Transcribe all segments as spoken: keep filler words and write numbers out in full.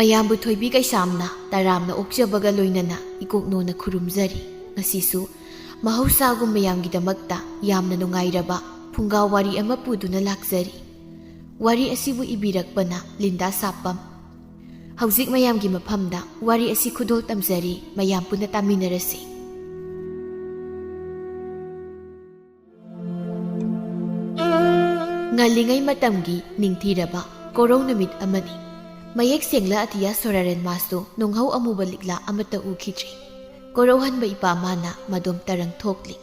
ꯃꯌꯥꯝꯕꯨ ꯊꯣꯏꯕꯤ ꯀꯩꯁꯥꯝꯅ ꯇꯔꯥꯝꯅ ꯑꯣꯛꯆꯕꯒ ꯂꯣꯏꯅꯅ ꯏꯀꯣꯛꯅꯣꯅ ꯈꯨꯔꯨꯝꯖꯔꯤ꯫ ꯉꯁꯤꯁꯨ ꯃꯍꯧꯁꯥꯒꯨꯝ ꯃꯌꯥꯝꯒꯤꯗꯃꯛꯇ ꯌꯥꯝꯅ ꯅꯨꯡꯉꯥꯏꯔꯕ ꯐꯨꯡꯒꯥ ꯋꯥꯔꯤ ꯑꯃ ꯄꯨꯗꯨꯅ ꯂꯥꯛꯆꯔꯤ꯫ ꯋꯥꯔꯤ ꯑꯁꯤꯕꯨ ꯏꯕꯤꯔꯛꯄꯅ ꯂꯤꯟꯗꯥ ꯁꯥꯄꯝ꯫ ꯍꯧꯖꯤꯛ ꯃꯌꯥꯝꯒꯤ ꯃꯐꯝꯗ ꯋꯥꯔꯤ ꯑꯁꯤ ꯈꯨꯗꯣꯜ ꯇꯝꯖꯔꯤ, ꯃꯌꯥꯝ ꯄꯨꯟꯅ ꯇꯥꯃꯤꯟꯅꯔꯁꯤ꯫ ꯉꯜꯂꯤꯉꯩ ꯃꯇꯝꯒꯤ ꯅꯤꯡꯊꯤꯔꯕ ꯀꯣꯔꯧ ꯅꯨꯃꯤꯠ ꯑꯃꯅꯤ꯫ ꯃꯌꯦꯛ ꯁꯦꯡꯂ ꯑꯇꯤꯌꯥ ꯁꯣꯔꯥꯔꯦꯟ ꯃꯥꯁꯨ ꯅꯣꯡꯍꯧ ꯑꯃꯨꯕ ꯂꯤꯛꯂꯥ ꯑꯃꯠꯇ ꯎꯈꯤꯗ꯭ꯔꯤ꯫ ꯀꯣꯔꯧꯍꯟꯕ ꯏꯄꯥ ꯃꯥꯅ ꯃꯗꯣꯝ ꯇꯔꯪ ꯊꯣꯛꯂꯤ꯫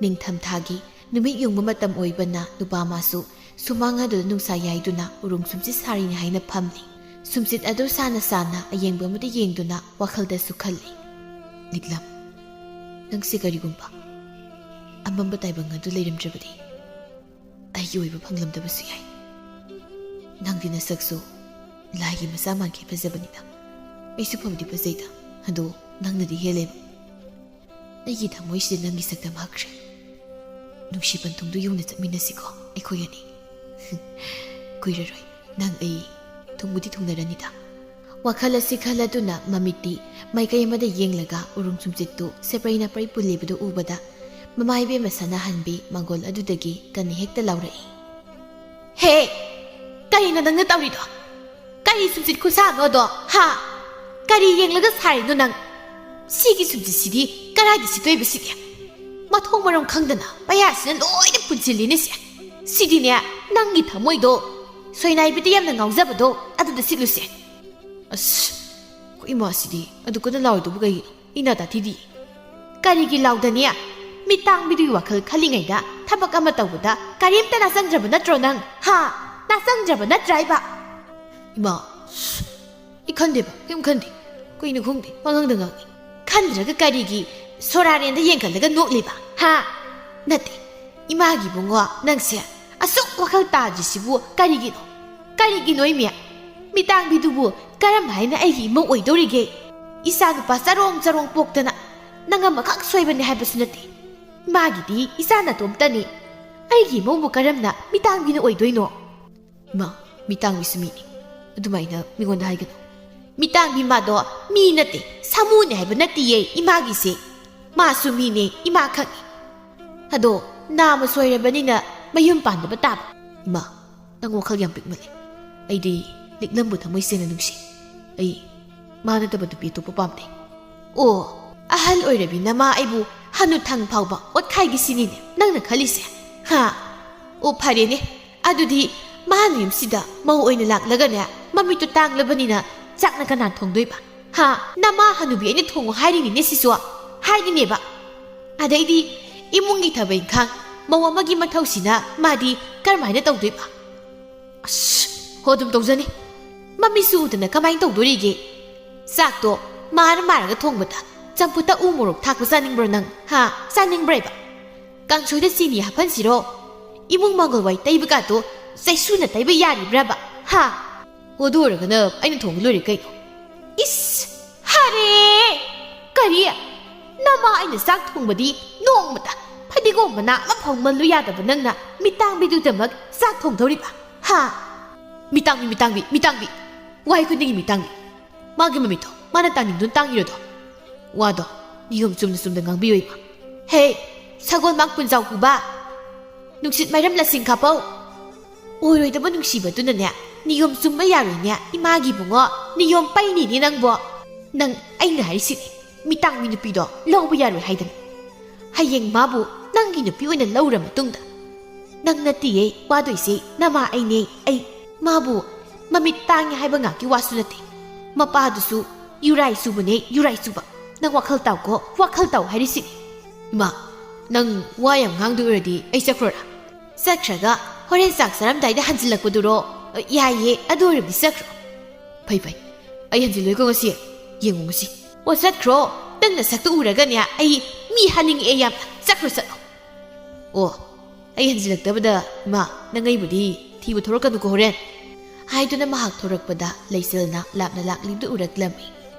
ꯅꯤꯡꯊꯝꯊꯥꯒꯤ ꯅꯨꯃꯤꯠ ꯌꯨꯡꯕ ꯃꯇꯝ ꯑꯣꯏꯕꯅ ꯅꯨꯄꯥ ꯃꯥꯁꯨ ꯁꯨꯃꯥꯡ ꯑꯗꯨꯗ ꯅꯨꯡꯁꯥ ꯌꯥꯏꯗꯨꯅ ꯎꯔꯨꯝ ꯁꯨꯝꯆꯤꯠ ꯁꯥꯔꯤꯅꯤ ꯍꯥꯏꯅ ꯐꯝꯂꯤ꯫ ꯁꯨꯝꯆꯤꯠ ꯑꯗꯨ ꯁꯥꯅ ꯁꯥꯅ ꯑꯌꯦꯡꯕ ꯑꯃꯗ ꯌꯦꯡꯗꯨꯅ ꯋꯥꯈꯜꯗꯁꯨ ꯈꯜꯂꯤ꯫ ꯂꯤꯛꯂꯝ, ꯅꯪꯁꯦ ꯀꯔꯤꯒꯨꯝꯕ ꯑꯃꯝꯕ ꯇꯥꯏꯕꯪ ꯑꯗꯨ ꯂꯩꯔꯝꯗ꯭ꯔꯕꯗꯤ ꯑꯩꯒꯤ ꯑꯣꯏꯕ ꯐꯪꯂꯝꯗꯕꯁꯨ ꯌꯥꯏ꯫ ꯅꯪꯗꯤ ꯅꯁꯛꯁꯨ ꯂꯥꯏꯒꯤ ꯃꯆꯥ ꯃꯥꯟꯈꯩ ꯐꯖꯕꯅꯤꯗ꯫ ꯑꯩꯁꯨ ꯐꯕꯨꯗꯤ ꯐꯖꯩꯗ, ꯑꯗꯣ ꯅꯪꯅꯗꯤ ꯍꯦꯜꯂꯦꯕ꯫ ꯑꯩꯒꯤ ꯊꯃꯣꯏꯁꯤꯗ ꯅꯪꯒꯤ ꯁꯛꯇꯝ ꯍꯛꯈ꯭ꯔꯦ꯫ ꯅꯨꯡꯁꯤ ꯄꯟꯊꯨꯡꯗꯨ ꯌꯧꯅ ꯆꯠꯃꯤꯟꯅꯁꯤꯀꯣ ꯑꯩꯈꯣꯏ ꯑꯅꯤ꯫ ꯀꯨꯏꯔꯔꯣꯏ ꯅꯪ ꯑꯩ ꯊꯨꯡꯕꯨꯗꯤ ꯊꯨꯡꯅꯔꯅꯤꯗ꯫ ꯋꯥꯈꯜ ꯑꯁꯤ ꯈꯜꯂꯗꯨꯅ ꯃꯃꯤꯠꯇꯤ ꯃꯥꯏꯀꯩ ꯑꯃꯗ ꯌꯦꯡꯂꯒ ꯎꯔꯨꯝ ꯁꯨꯝꯆꯤꯠꯇꯨ ꯁꯦꯄ꯭ꯔꯩ ꯅꯥꯄ꯭ꯔꯩ ꯄꯨꯜꯂꯤꯕꯗꯨ ꯎꯕꯗ ꯃꯃꯥ ꯏꯕꯦꯝꯃ ꯁꯅꯥꯍꯟꯕꯤ ꯃꯪꯒꯣꯜ ꯑꯗꯨꯗꯒꯤ ꯀꯟꯅ ꯍꯦꯛꯇ ꯂꯥꯎꯔꯛꯏ꯫ ꯍꯦ! ꯀꯔꯤꯅꯣ ꯅꯪꯅ ꯇꯧꯔꯤꯗꯣ? ꯀꯔꯤ ꯁꯨꯝꯆꯤꯠ ꯈꯨꯁꯥꯅꯣꯗꯣ, ꯍꯥ? ꯀꯔꯤ ꯌꯦꯡꯂꯒ ꯁꯥꯔꯤꯅꯣ ꯅꯪ? ꯁꯤꯒꯤ ꯁꯨꯝꯆꯤꯠꯁꯤꯗꯤ ꯀꯗꯥꯏꯗ ꯁꯤꯠꯇꯣꯏꯕ ꯁꯤꯗꯤ? ꯃꯊꯣꯡ ꯃꯔꯝ ꯈꯪꯗꯅ ꯃꯌꯥꯁꯤꯅ ꯂꯣꯏꯅ ꯄꯨꯟꯁꯤꯜꯂꯤꯅꯦ ꯁꯦ꯫ ꯁꯤꯗꯤꯅꯦ, ꯅꯪꯒꯤ ꯊꯃꯣꯏꯗꯣ, ꯁꯣꯏꯅꯥꯏꯕꯤꯗ ꯌꯥꯝꯅ ꯉꯥꯎꯖꯕꯗꯣ, ꯑꯗꯨꯗ ꯁꯤꯠꯂꯨꯁꯦ꯫ ꯑꯁ, ꯑꯩꯈꯣꯏ ꯏꯃꯥꯁꯤꯗꯤ ꯑꯗꯨ ꯀꯟꯅ ꯂꯥꯎꯔꯤꯗꯨꯕꯨ ꯀꯩꯒꯤꯅꯣ? ꯏꯅꯥ ꯇꯥꯊꯤꯗꯤ꯫ ꯀꯔꯤꯒꯤ ꯂꯥꯎꯗꯅꯤ? ꯃꯤꯠ ꯇꯥꯡꯕꯤꯗꯨꯒꯤ ꯋꯥꯈꯜ ꯈꯜꯂꯤꯉꯩꯗ ꯊꯕꯛ ꯑꯃ ꯇꯧꯕꯗ ꯀꯔꯤꯝꯇ ꯅꯥꯆꯪꯗ꯭ꯔꯕ ꯅꯠꯇ꯭ꯔꯣ ꯅꯪ? ꯍꯥ? ꯅꯥꯆꯪꯗ꯭ꯔꯕ ꯅꯠꯇ꯭ꯔꯥ ꯍꯥꯏꯕ? ꯏꯃꯥ, ꯑꯩ ꯈꯟꯗꯦꯕ, ꯀꯩꯝ ꯈꯟꯗꯦ꯫ ꯀꯩꯅꯣ ꯈꯪꯗꯦ, ꯄꯪꯉꯥꯡꯗ ꯉꯥꯡꯉꯤ꯫ ꯈꯟꯗ꯭ꯔꯒ ꯀꯔꯤꯒꯤ ꯁꯣꯔꯥꯔꯦꯟꯗ ꯌꯦꯡꯈꯠꯂꯒ ꯅꯣꯛꯂꯤꯕ? ꯍꯥ? ꯅꯠꯇꯦ, ꯏꯃꯥꯒꯤ ꯏꯕꯨꯡꯉꯣ, ꯅꯪꯁꯦ ꯑꯁꯨꯛ ꯋꯥꯈꯜ ꯇꯥꯗ꯭ꯔꯤꯁꯤꯕꯨ ꯀꯔꯤꯒꯤꯅꯣ? ꯀꯔꯤꯒꯤꯅꯣ ꯏꯃꯤ? ꯃꯤꯇꯥꯡꯕꯤꯗꯨꯕꯨ ꯀꯔꯝ ꯍꯥꯏꯅ ꯑꯩꯒꯤ ꯏꯃꯧ ꯑꯣꯏꯗꯧꯔꯤꯒꯦ? ꯏꯆꯥ ꯅꯨꯄꯥ ꯆꯔꯣꯡ ꯆꯔꯣꯡ ꯄꯣꯛꯇꯅ ꯅꯪ ꯑꯃꯈꯛ ꯁꯣꯏꯕꯅꯤ ꯍꯥꯏꯕꯁꯨ ꯅꯠꯇꯦ꯫ ꯏꯃꯥꯒꯤꯗꯤ ꯏꯆꯥ ꯅꯇꯣꯝꯇꯅꯤ꯫ ꯑꯩꯒꯤ ꯏꯃꯧꯕꯨ ꯀꯔꯝꯅ ꯃꯤꯇꯥꯡꯕꯤꯅ ꯑꯣꯏꯗꯣꯏꯅꯣ? ꯏꯃꯥ, ꯃꯤꯇꯥꯡꯕꯤꯁꯨ ꯃꯤꯅꯤ꯫ ꯑꯗꯨꯃꯥꯏꯅ ꯃꯤꯉꯣꯟꯗ ꯍꯥꯏꯒꯅꯨ꯫ ꯃꯤꯇꯥꯡꯕꯤ ꯃꯥꯗꯣ ꯃꯤ ꯅꯠꯇꯦ, ꯁꯥꯃꯨꯅꯦ ꯍꯥꯏꯕ ꯅꯠꯇꯤꯌꯦ ꯏꯃꯥꯒꯤꯁꯦ꯫ ꯃꯥꯁꯨ ꯃꯤꯅꯦ, ꯏꯃꯥ ꯈꯪꯉꯤ꯫ ꯑꯗꯣ ꯅꯥꯃ ꯁꯣꯏꯔꯕꯅꯤꯅ ꯃꯌꯨꯝ ꯄꯥꯟꯗꯕ ꯇꯥꯕ꯫ ꯏꯃꯥ, ꯅꯪ ꯋꯥꯈꯜ ꯌꯥꯝ ꯄꯤꯛꯃꯜꯂꯦ꯫ ꯑꯩꯗꯤ ꯂꯤꯛꯂꯝꯕꯨ ꯊꯃꯣꯏ ꯁꯦꯡꯅ ꯅꯨꯡꯁꯤ꯫ ꯑꯩ ꯃꯥ ꯅꯠꯇꯕ ꯅꯨꯄꯤ ꯑꯇꯣꯞꯄ ꯄꯥꯝꯗꯦ꯫ ꯑꯣ, ꯑꯍꯜ ꯑꯣꯏꯔꯕꯤ ꯅꯃꯥ ꯑꯩꯕꯨ ꯍꯅꯨꯊꯪ ꯐꯥꯎꯕ ꯑꯣꯠꯈꯥꯏꯒꯦ ꯁꯤꯅꯤꯅꯦ ꯅꯪꯅ ꯈꯜꯂꯤꯁꯦ? ꯍꯥ? ꯑꯣ, ꯐꯔꯦꯅꯦ꯫ ꯑꯗꯨꯗꯤ ꯃꯥꯅ ꯌꯨꯝꯁꯤꯗ ꯃꯧ ꯑꯣꯏꯅ ꯂꯥꯛꯂꯒꯅꯦ, ꯃꯃꯤꯠꯇꯣ ꯇꯥꯡꯂꯕꯅꯤꯅ ꯆꯥꯛꯅ ꯀꯅꯥ ꯊꯣꯡꯗꯣꯏꯕ? ꯍꯥ? ꯅꯃꯥ ꯍꯅꯨꯕꯤ ꯑꯩꯅ ꯊꯣꯡꯉꯨ ꯍꯥꯏꯔꯤꯅꯤꯅꯦ ꯁꯤꯁꯨ? ꯍꯥꯏꯔꯤꯅꯦꯕ꯫ ꯑꯗꯩꯗꯤ ꯏꯃꯨꯡꯒꯤ ꯊꯕꯛ ꯏꯪꯈꯥꯡ, ꯃꯧ ꯑꯃꯒꯤ ꯃꯊꯧꯁꯤꯅ ꯃꯥꯗꯤ ꯀꯔꯝꯍꯥꯏꯅ ꯇꯧꯗꯣꯏꯕ? ꯑꯁ, ꯍꯣ, ꯑꯗꯨꯝ ꯇꯧꯖꯅꯤ꯫ ꯃꯃꯤꯠꯁꯨ ꯎꯗꯅ ꯀꯃꯥꯏꯅ ꯇꯧꯗꯣꯔꯤꯒꯦ? ꯆꯥꯛꯇꯣ ꯃꯥꯔ ꯃꯥꯔꯒ ꯊꯣꯡꯕꯗ ꯆꯝꯐꯨꯠꯇ ꯎ ꯃꯣꯔꯣꯛ ꯊꯥꯛꯄ ꯆꯥꯅꯤꯡꯕ꯭ꯔꯣ ꯅꯪ? ꯍꯥ? ꯆꯥꯅꯤꯡꯕ꯭ꯔꯥꯕ? ꯀꯥꯡꯁꯣꯏꯗ ꯆꯤꯅꯤ ꯍꯥꯞꯍꯟꯁꯤꯔꯣ? ꯏꯃꯨꯡ ꯃꯪꯒꯣꯜ ꯋꯥꯏ ꯇꯩꯕꯒꯗꯣ ꯆꯩꯁꯨꯅ ꯇꯩꯕ ꯌꯥꯔꯤꯕ꯭ꯔꯥꯕ? ꯍꯥ? ꯑꯣ, ꯑꯗꯨ ꯑꯣꯏꯔꯒꯅ ꯑꯩꯅ ꯊꯣꯡꯕ ꯂꯣꯏꯔꯦ ꯀꯩꯅꯣ꯫ ꯏꯁ! ꯍꯔꯦ! ꯀꯔꯤ? ꯅꯃꯥ ꯑꯩꯅ ꯆꯥꯛ ꯊꯣꯡꯕꯗꯤ ꯅꯣꯡꯃꯇ ꯐꯗꯤꯒꯣꯝ ꯃꯅꯥ ꯑꯃ ꯐꯥꯎ ꯃꯜꯂꯨ ꯌꯥꯗꯕ ꯅꯪꯅ ꯃꯤꯇꯥꯡꯕꯤꯗꯨꯗꯃꯛ ꯆꯥꯛ ꯊꯣꯡꯗꯧꯔꯤꯕ? ꯍꯥ? ꯃꯤꯇꯥꯡꯕꯤ, ꯃꯤꯇꯥꯡꯕꯤ, ꯃꯤꯇꯥꯡꯕꯤ! ꯋꯥꯍꯩ ꯈꯨꯗꯤꯡꯒꯤ ꯃꯤꯇꯥꯡꯕꯤ꯫ ꯃꯥꯒꯤ ꯃꯃꯤꯠꯇꯣ ꯃꯥꯅ ꯇꯥꯅꯤꯡꯗꯨꯅ ꯇꯥꯡꯉꯤꯔꯗꯣ? ꯋꯥꯗꯣ ꯅꯤꯌꯣꯝ ꯆꯨꯝꯅ ꯆꯨꯝꯅ ꯉꯥꯡꯕꯤꯌꯨ ꯏꯃꯥ꯫ ꯍꯦ, ꯁꯒꯣꯜ ꯃꯥꯡ ꯄꯨꯟꯖꯥꯎ ꯄꯨꯕ! ꯅꯨꯡꯁꯤꯠ ꯃꯥꯏꯔꯝ ꯂꯁꯤꯡ ꯀꯥꯄꯧ! ꯑꯣꯏꯔꯣꯏꯗꯕ ꯅꯨꯡꯁꯤꯕꯗꯨꯅꯅꯦ, ꯅꯤꯌꯣꯝ ꯆꯨꯝꯕ ꯌꯥꯔꯣꯏꯅꯦ, ꯏꯃꯥꯒꯤ ꯏꯕꯨꯡꯉꯣ, ꯅꯤꯌꯣꯝ ꯄꯩꯅꯤꯅꯦ ꯅꯪꯕꯣ꯫ ꯅꯪ ꯑꯩꯅ ꯍꯥꯏꯔꯤꯁꯤꯅꯤ, ꯃꯤꯇꯥꯡꯒꯤ ꯅꯨꯄꯤꯗꯣ ꯂꯧꯕ ꯌꯥꯔꯣꯏ ꯍꯥꯏꯗꯅ꯫ ꯍꯌꯦꯡ ꯃꯥꯕꯨ ꯅꯪꯒꯤ ꯅꯨꯄꯤ ꯑꯣꯏꯅ ꯂꯧꯔ ꯃꯇꯨꯡꯗ, ꯅꯪ ꯅꯠꯇꯤꯌꯦ ꯋꯥꯗꯣꯏꯁꯦ, ꯅꯃꯥ ꯑꯩꯅꯦ, ꯑꯩ꯫ ꯃꯥꯕꯨ ꯃꯃꯤꯠ ꯇꯥꯡꯉꯦ ꯍꯥꯏꯕ ꯉꯥꯛꯀꯤ ꯋꯥꯁꯨ ꯅꯠꯇꯦ, ꯃꯄꯥꯗꯨꯁꯨ ꯌꯨꯔꯥꯏ ꯆꯨꯕꯅꯦ, ꯌꯨꯔꯥꯏ ꯆꯨꯕ꯫ ꯅꯪ ꯋꯥꯈꯜ ꯇꯥꯎꯀꯣ, ꯋꯥꯈꯜ ꯇꯥꯎ ꯍꯥꯏꯔꯤꯁꯤꯅꯤ꯫ ꯏꯃꯥ, ꯅꯪ ꯋꯥ ꯌꯥꯝ ꯉꯥꯡꯗꯣꯏ ꯑꯣꯏꯔꯗꯤ ꯑꯩ ꯆꯠꯈ꯭ꯔꯣꯔꯥ? ꯆꯠꯈ꯭ꯔꯒ ꯍꯣꯔꯦꯟ ꯆꯥꯛ ꯆꯥꯔꯝꯗꯥꯏꯗ ꯍꯟꯖꯤꯜꯂꯛꯄꯗꯨꯔꯣ? ꯌꯥꯏꯌꯦ, ꯑꯗꯨ ꯑꯣꯏꯔꯕꯗꯤ ꯆꯠꯈ꯭ꯔꯣ꯫ ꯐꯩ, ꯐꯩ, ꯑꯩ ꯍꯟꯖꯤꯜꯂꯣꯏꯀꯣ ꯉꯁꯤ꯫ ꯌꯦꯡꯉꯨ ꯉꯁꯤ꯫ ꯑꯣ, ꯆꯠꯈ꯭ꯔꯣ꯫ ꯅꯪ ꯅꯁꯛꯇꯨ ꯎꯔꯒꯅꯦ ꯑꯩ ꯃꯤ ꯍꯥꯠꯅꯤꯡꯉꯛꯑꯦ ꯌꯥꯝꯅ꯫ ꯆꯠꯈ꯭ꯔꯣ, ꯆꯠꯂꯣ꯫ ꯑꯣ, ꯑꯩ ꯍꯟꯖꯤꯜꯂꯛꯇꯕꯗ, ꯏꯃꯥ, ꯅꯪ ꯑꯩꯕꯨꯗꯤ ꯊꯤꯕ ꯊꯣꯔꯛꯀꯅꯨꯀꯣ ꯍꯣꯔꯦꯟ꯫ ꯍꯥꯏꯗꯨꯅ ꯃꯍꯥꯛ ꯊꯣꯔꯛꯄꯗ ꯂꯩꯆꯜꯅ ꯂꯥꯞꯅ ꯂꯥꯛꯂꯤꯕꯗꯨ ꯎꯔꯛꯂꯝꯃꯤ꯫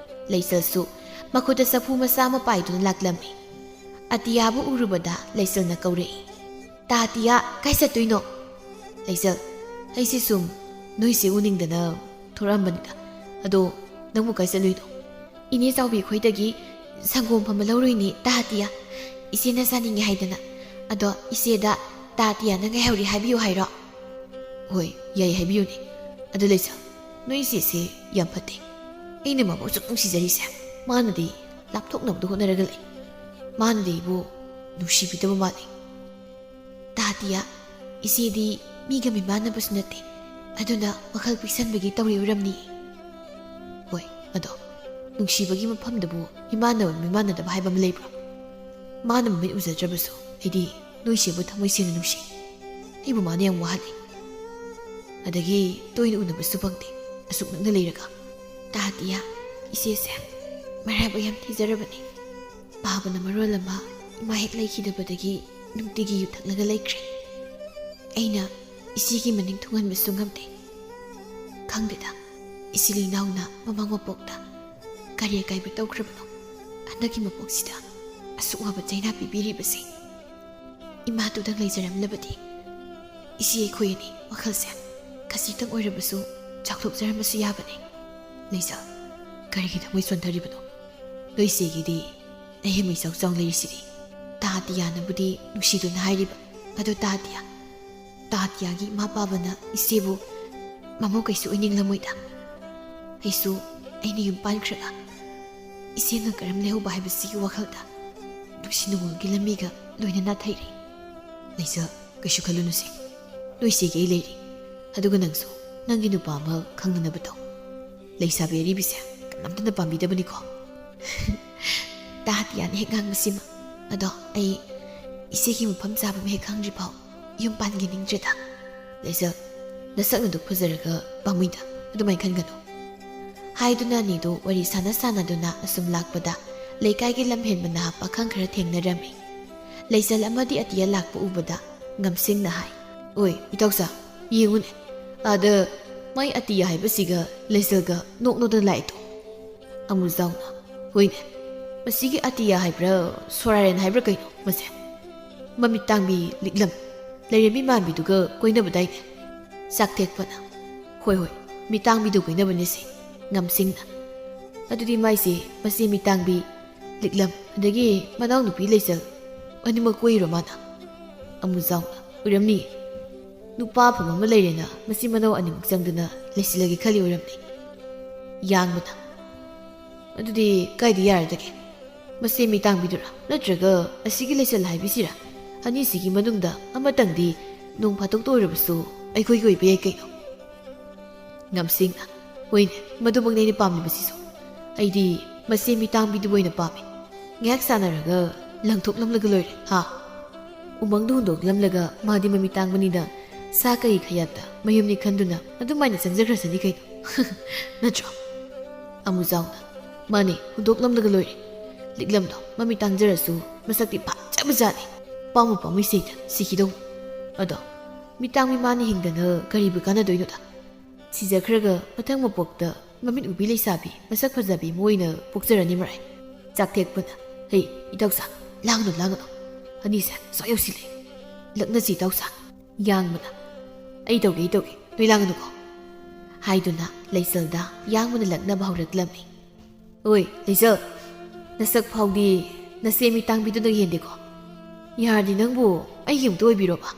ꯂꯩꯆꯜꯁꯨ ꯃꯈꯨꯠꯇ ꯆꯐꯨ ꯃꯆꯥ ꯑꯃ ꯄꯥꯏꯗꯨꯅ ꯂꯥꯛꯂꯝꯃꯤ꯫ ꯑꯇꯤꯌꯥꯕꯨ ꯎꯔꯨꯕꯗ ꯂꯩꯆꯜꯅ ꯀꯧꯔꯛꯏ, "ꯇꯥ ꯑꯇꯤꯌꯥ, ꯀꯥꯏ ꯆꯠꯇꯣꯏꯅꯣ?" ꯂꯩꯆꯜ, "ꯑꯩꯁꯦ ꯁꯨꯝ ꯅꯣꯏꯁꯦ ꯎꯅꯤꯡꯗꯅ ꯊꯣꯔꯛꯑꯝꯕꯅꯤꯗ꯫ ꯑꯗꯣ ꯅꯪꯕꯨ ꯀꯥꯏ ꯆꯠꯂꯨꯏꯅꯣ? ꯏꯅꯦ ꯆꯥꯎꯕꯤ ꯑꯩꯈꯣꯏꯗꯒꯤ ꯁꯪꯒꯣꯝ ꯐꯝꯕ ꯂꯧꯔꯨꯏꯅꯦ, ꯇꯥ ꯇꯤꯌꯥ꯫ ꯏꯆꯦꯅ ꯆꯥꯅꯤꯡꯉꯦ ꯍꯥꯏꯗꯅ꯫ ꯑꯗꯣ ꯏꯆꯦꯗ ꯇꯥ ꯇꯤꯌꯥꯅ ꯉꯥꯏꯍꯧꯔꯤ ꯍꯥꯏꯕꯤꯌꯨ ꯍꯥꯏꯔꯣ? ꯍꯣꯏ, ꯌꯥꯏ, ꯍꯥꯏꯕꯤꯌꯨꯅꯦ꯫ ꯑꯗꯨ ꯂꯩꯁꯥ, ꯅꯣꯏ ꯏꯆꯦꯁꯦ ꯌꯥꯝ ꯐꯠꯇꯦ꯫ ꯑꯩꯅ ꯃꯥꯕꯨ ꯑꯁꯨꯛ ꯅꯨꯡꯁꯤꯖꯔꯤꯁꯦ, ꯃꯥꯅꯗꯤ ꯂꯥꯞꯊꯣꯛꯅꯕꯗ ꯍꯣꯠꯅꯔꯒ ꯂꯩ꯫ ꯃꯥꯅꯗꯤ ꯑꯩꯕꯨ ꯅꯨꯡꯁꯤꯕꯤꯗꯕ ꯃꯥꯜꯂꯤ꯫ ꯇꯥ ꯇꯤꯌꯥ, ꯏꯆꯦꯗꯤ ꯃꯤꯒ ꯃꯤꯃꯥꯟꯅꯕꯁꯨ ꯅꯠꯇꯦ, ꯑꯗꯨꯅ ꯋꯥꯈꯜ ꯄꯤꯛꯁꯟꯕꯒꯤ ꯇꯧꯔꯤ ꯑꯣꯏꯔꯝꯅꯤ꯫ ꯍꯣꯏ, ꯑꯗꯣ ꯅꯨꯡꯁꯤꯕꯒꯤ ꯃꯐꯝꯗꯕꯨ ꯃꯤꯃꯥꯟꯅꯕ ꯃꯤꯃꯥꯟꯅꯗꯕ ꯍꯥꯏꯕ ꯑꯃ ꯂꯩꯕ꯭ꯔꯣ? ꯃꯥꯅ ꯃꯃꯤꯠ ꯎꯖꯗ꯭ꯔꯕꯁꯨ ꯑꯩꯗꯤ ꯅꯣꯏ ꯏꯆꯦꯕꯨ ꯊꯃꯣꯏ ꯁꯦꯡꯅ ꯅꯨꯡꯁꯤ꯫ ꯑꯩꯕꯨ ꯃꯥꯅ ꯌꯥꯝ ꯋꯥꯍꯜꯂꯤ꯫ ꯑꯗꯒꯤ ꯇꯣꯏꯅ ꯎꯅꯕꯁꯨ ꯐꯪꯗꯦ, ꯑꯁꯨꯛ ꯅꯛꯅ ꯂꯩꯔꯒ꯫ ꯇꯥ ꯇꯤꯌꯥ, ꯏꯆꯦꯁꯦ ꯃꯔꯥꯏꯕꯛ ꯌꯥꯝ ꯊꯤꯖꯔꯕꯅꯤ꯫ ꯄꯥꯕꯅ ꯃꯔꯣꯜ ꯑꯃ ꯏꯃꯥ ꯍꯦꯛ ꯂꯩꯈꯤꯗꯕꯗꯒꯤ ꯅꯨꯡꯇꯤꯒꯤ ꯌꯨ ꯊꯛꯂꯒ ꯂꯩꯈ꯭ꯔꯦ꯫ ꯑꯩꯅ ꯏꯆꯦꯒꯤ ꯃꯅꯤꯡ ꯊꯨꯡꯍꯟꯕꯁꯨ ꯉꯝꯗꯦ꯫ ꯈꯪꯗꯦꯗ, ꯏꯆꯤꯜ ꯏꯅꯥꯎꯅ ꯃꯃꯥꯡ ꯃꯄꯣꯛꯇ ꯀꯔꯤ ꯑꯀꯥꯏꯕ ꯇꯧꯈ꯭ꯔꯕꯅꯣ? ꯍꯟꯗꯛꯀꯤ ꯃꯄꯣꯛꯁꯤꯗ ꯑꯁꯨꯛ ꯋꯥꯕ ꯆꯩꯅꯥ ꯄꯤꯕꯤꯔꯤꯕꯁꯦ꯫ ꯏꯃꯥꯗꯨꯗꯪ ꯂꯩꯖꯔꯝꯂꯕꯗꯤ ꯏꯆꯦ ꯑꯩꯈꯣꯏ ꯑꯅꯤ ꯋꯥꯈꯜꯁꯦ ꯈꯖꯤꯛꯇꯪ ꯑꯣꯏꯔꯕꯁꯨ ꯆꯥꯎꯊꯣꯛꯆꯔꯝꯕꯁꯨ ꯌꯥꯕꯅꯤ꯫ ꯂꯩꯖꯥ, ꯀꯔꯤꯒꯤ ꯊꯃꯣꯏ ꯁꯣꯟꯊꯔꯤꯕꯅꯣ? ꯅꯣꯏ ꯏꯆꯦꯒꯤꯗꯤ ꯅꯌꯨꯝ ꯏꯆꯥꯎ ꯆꯥꯎꯅ ꯂꯩꯔꯤꯁꯤꯗꯤ꯫ ꯇꯥ ꯇꯤꯌꯥꯅꯕꯨꯗꯤ ꯅꯨꯡꯁꯤꯗꯨꯅ ꯍꯥꯏꯔꯤꯕ꯫ ꯑꯗꯣ ꯇꯥ ꯇꯤꯌꯥ, ꯇꯥ ꯇꯤꯌꯥꯒꯤ ꯏꯃꯥ ꯄꯥꯕꯅ ꯏꯆꯦꯕꯨ ꯃꯃꯧ ꯀꯩꯁꯨ ꯑꯣꯏꯅꯤꯡꯂꯝꯃꯣꯏꯗ꯫ ꯑꯩꯁꯨ ꯑꯩꯅ ꯌꯨꯝ ꯄꯥꯟꯈ꯭ꯔꯒ ꯏꯆꯦꯒ ꯀꯔꯝ ꯂꯩꯍꯧꯕ ꯍꯥꯏꯕꯁꯤꯒꯤ ꯋꯥꯈꯜꯗ ꯅꯨꯡꯁꯤ ꯅꯨꯡꯉꯣꯜꯒꯤ ꯂꯝꯕꯤꯒ ꯂꯣꯏꯅ ꯅꯥꯊꯩꯔꯦ꯫ ꯂꯩꯖꯥ, ꯀꯩꯁꯨ ꯈꯜꯂꯨꯅꯨꯁꯦ꯫ ꯅꯣꯏ ꯏꯆꯦꯒꯤ ꯑꯩ ꯂꯩꯔꯤ꯫ ꯑꯗꯨꯒ ꯅꯪꯁꯨ ꯅꯪꯒꯤ ꯅꯨꯄꯥ ꯑꯃ ꯈꯪꯅꯅꯕ ꯇꯧ꯫ ꯂꯩꯁꯥꯕꯤ ꯑꯔꯤꯕꯤꯁꯦ ꯀꯅꯥꯝꯇꯅ ꯄꯥꯝꯕꯤꯗꯕꯅꯤꯀꯣ꯫ ꯇꯥ ꯇꯤꯌꯥꯅ ꯍꯦꯛ ꯉꯥꯡꯕꯁꯤꯃ꯫ ꯑꯗꯣ ꯑꯩ ꯏꯆꯦꯒꯤ ꯃꯐꯝ ꯆꯥꯕ ꯑꯃ ꯍꯦꯛ ꯈꯪꯗ꯭ꯔꯤ ꯐꯥꯎ ꯌꯨꯝ ꯄꯥꯟꯒꯦ ꯅꯤꯡꯗ꯭ꯔꯦꯗ꯫ ꯂꯩꯖꯥ, ꯅꯁꯛ ꯅꯗꯨ ꯐꯖꯔꯒ ꯄꯥꯝꯃꯨꯏꯗ, ꯑꯗꯨꯃꯥꯏꯅ ꯈꯟꯒꯅꯨ꯫ ꯍꯥꯏꯗꯨꯅ ꯑꯅꯤꯗꯨ ꯋꯥꯔꯤ ꯁꯥꯟꯅ ꯁꯥꯟꯅꯗꯨꯅ ꯑꯁꯨꯝ ꯂꯥꯛꯄꯗ ꯂꯩꯀꯥꯏꯒꯤ ꯂꯝꯍꯦꯟꯕ ꯅꯍꯥ ꯄꯥꯈꯪ ꯈꯔ ꯊꯦꯡꯅꯔꯝꯃꯤ꯫ ꯂꯩꯆꯜ ꯑꯃꯗꯤ ꯑꯇꯤꯌꯥ ꯂꯥꯛꯄ ꯎꯕꯗ ꯉꯝꯁꯤꯡꯅ ꯍꯥꯏ, "ꯑꯣꯏ, ꯏꯇꯥꯎꯆꯥ, ꯌꯦꯡꯉꯨꯅꯦ, ꯑꯥꯗ ꯃꯥꯏ ꯑꯇꯤꯌꯥ ꯍꯥꯏꯕꯁꯤꯒ ꯂꯩꯆꯜꯒ ꯅꯣꯛ ꯅꯣꯛꯗꯅ ꯂꯥꯛꯏꯗꯣ?" ꯑꯃꯨꯖꯥꯎꯅ, "ꯍꯣꯏꯅꯦ, ꯃꯁꯤꯒꯤ ꯑꯇꯤꯌꯥ ꯍꯥꯏꯕ꯭ꯔꯥ, ꯁꯣꯔꯥꯔꯦꯟ ꯍꯥꯏꯕ꯭ꯔꯥ ꯀꯩꯅꯣ ꯃꯁꯦ? ꯃꯃꯤꯠ ꯇꯥꯡꯕꯤ ꯂꯤꯛꯂꯝ ꯂꯩꯔꯦꯝꯕꯤ ꯃꯥꯟꯕꯤꯗꯨꯒ ꯀꯣꯏꯅꯕꯗꯥꯏꯅꯦ?" ꯆꯥꯛꯊꯦꯛꯄꯅ, "ꯍꯣꯏ ꯍꯣꯏ, ꯃꯤꯠ ꯇꯥꯡꯕꯤꯗꯨ ꯀꯣꯏꯅꯕꯅꯦꯁꯦ꯫ ꯉꯝꯁꯤꯡꯅ, ꯑꯗꯨꯗꯤ ꯃꯥꯏꯁꯦ ꯃꯆꯦ ꯃꯤꯇꯥꯡꯕꯤ ꯂꯤꯛꯂꯝ ꯑꯗꯒꯤ ꯃꯅꯥꯎꯅꯨꯄꯤ ꯂꯩꯆꯜ ꯑꯅꯤꯃꯛ ꯀꯣꯏꯔꯣ ꯃꯥꯅ? ꯑꯃꯨꯖꯥꯎꯅ, ꯑꯣꯏꯔꯝꯅꯤ꯫ ꯅꯨꯄꯥ ꯑꯐꯕ ꯑꯃ ꯂꯩꯔꯦꯅ ꯃꯆꯤꯟ ꯃꯅꯥꯎ ꯑꯅꯤꯃꯛ ꯆꯪꯗꯅ ꯂꯩꯁꯤꯜꯂꯒꯦ ꯈꯜꯂꯤ ꯑꯣꯏꯔꯝꯅꯤ꯫ ꯌꯥꯡꯕꯅ, ꯑꯗꯨꯗꯤ ꯀꯥꯏꯗ ꯌꯥꯔꯗꯒꯦ? ꯃꯆꯦ ꯃꯤꯇꯥꯡꯕꯤꯗꯨꯔꯥ, ꯅꯠꯇ꯭ꯔꯒ ꯑꯁꯤꯒꯤ ꯂꯩꯆꯜ ꯍꯥꯏꯕꯤꯁꯤꯔꯥ? ꯑꯅꯤꯁꯤꯒꯤ ꯃꯅꯨꯡꯗ ꯑꯃꯇꯪꯗꯤ ꯅꯣꯡ ꯐꯥꯗꯣꯛꯇ ꯑꯣꯏꯔꯕꯁꯨ ꯑꯩꯈꯣꯏꯒꯤ ꯑꯣꯏꯕ ꯌꯥꯏ ꯀꯩꯅꯣ꯫ ꯉꯝꯁꯤꯡꯅ, ꯍꯣꯏꯅꯦ, ꯃꯗꯨꯃꯛꯅꯦ ꯑꯩꯅ ꯄꯥꯝꯂꯤꯕꯁꯤꯁꯨ꯫ ꯑꯩꯗꯤ ꯃꯆꯦ ꯃꯤꯇꯥꯡꯕꯤꯗꯨꯕꯨ ꯑꯣꯏꯅ ꯄꯥꯝꯃꯤ꯫ ꯉꯥꯏꯍꯥꯛ ꯁꯥꯟꯅꯔꯒ ꯂꯪꯊꯣꯛꯂꯝꯂꯒ ꯂꯣꯏꯔꯦ, ꯍꯥ? ꯎꯃꯪꯗ ꯍꯨꯟꯗꯣꯛꯂꯝꯂꯒ ꯃꯥꯗꯤ ꯃꯃꯤꯠ ꯇꯥꯡꯕꯅꯤꯅ ꯁꯥ ꯀꯩ ꯈꯌꯥꯠꯇ ꯃꯌꯨꯝꯅꯤ ꯈꯟꯗꯨꯅ ꯑꯗꯨꯃꯥꯏꯅ ꯆꯪꯖꯈ꯭ꯔꯁꯅꯤ ꯀꯩꯅꯣ꯫ ꯅꯠꯇ꯭ꯔꯣ? ꯑꯃꯨꯖꯥꯎꯅ, ꯃꯥꯅꯦ, ꯍꯨꯟꯗꯣꯛꯂꯝꯂꯒ ꯂꯣꯏꯔꯦ꯫ ꯂꯤꯛꯂꯝꯗꯣ ꯃꯃꯤꯠ ꯇꯥꯡꯖꯔꯁꯨ ꯃꯁꯛꯇꯤ ꯐꯖꯕꯖꯥꯠꯅꯤ꯫ ꯄꯥꯝꯃꯨ ꯄꯥꯝꯃꯨ ꯏꯁꯩꯗ ꯁꯤꯈꯤꯗꯧ꯫ ꯑꯗꯣ ꯃꯤꯇꯥꯡ ꯃꯤꯃꯥꯅ ꯍꯤꯡꯗꯅ ꯀꯔꯤꯕꯨ ꯀꯥꯟꯅꯗꯣꯏꯅꯣꯗ? ꯁꯤꯖꯈ꯭ꯔꯒ ꯃꯊꯪ ꯃꯄꯣꯛꯇ ꯃꯃꯤꯠ ꯎꯕꯤ ꯂꯩꯁꯥꯕꯤ ꯃꯁꯛ ꯐꯖꯕꯤ ꯑꯃ ꯑꯣꯏꯅ ꯄꯣꯛꯆꯔꯅꯤ ꯃꯔꯥꯏ꯫ ꯆꯥꯛꯊꯦꯛꯄꯅ, ꯍꯩ, ꯏꯇꯥꯎꯁꯥ, ꯂꯥꯡꯒꯅꯨ, ꯂꯥꯡꯒꯅꯨ꯫ ꯑꯅꯤꯁꯦ ꯁ꯭ꯋꯥꯏ ꯌꯧꯁꯤꯜꯂꯦ꯫ ꯂꯛꯅꯁꯤ ꯏꯇꯥꯎꯁꯥ꯫ ꯌꯥꯡꯕꯅ, ꯑꯩ ꯇꯧꯒꯦ, ꯑꯩ ꯇꯧꯒꯦ, ꯅꯣꯏ ꯂꯥꯡꯒꯅꯨꯀꯣ꯫ ꯍꯥꯏꯗꯨꯅ ꯂꯩꯆꯜꯗ ꯌꯥꯡꯕꯅ ꯂꯛꯅꯕ ꯍꯧꯔꯛꯂꯝꯃꯤ꯫ ꯑꯣꯏ, ꯂꯩꯆꯜ, ꯅꯁꯛ ꯐꯥꯎꯗꯤ ꯅꯆꯦ ꯃꯤꯇꯥꯡꯕꯤꯗꯨꯅ ꯍꯦꯟꯗꯦꯀꯣ꯫ ꯌꯥꯔꯗꯤ ꯅꯪꯕꯨ ꯑꯩꯒꯤ ꯑꯃꯨꯛꯇ ꯑꯣꯏꯕꯤꯔꯣꯕ꯫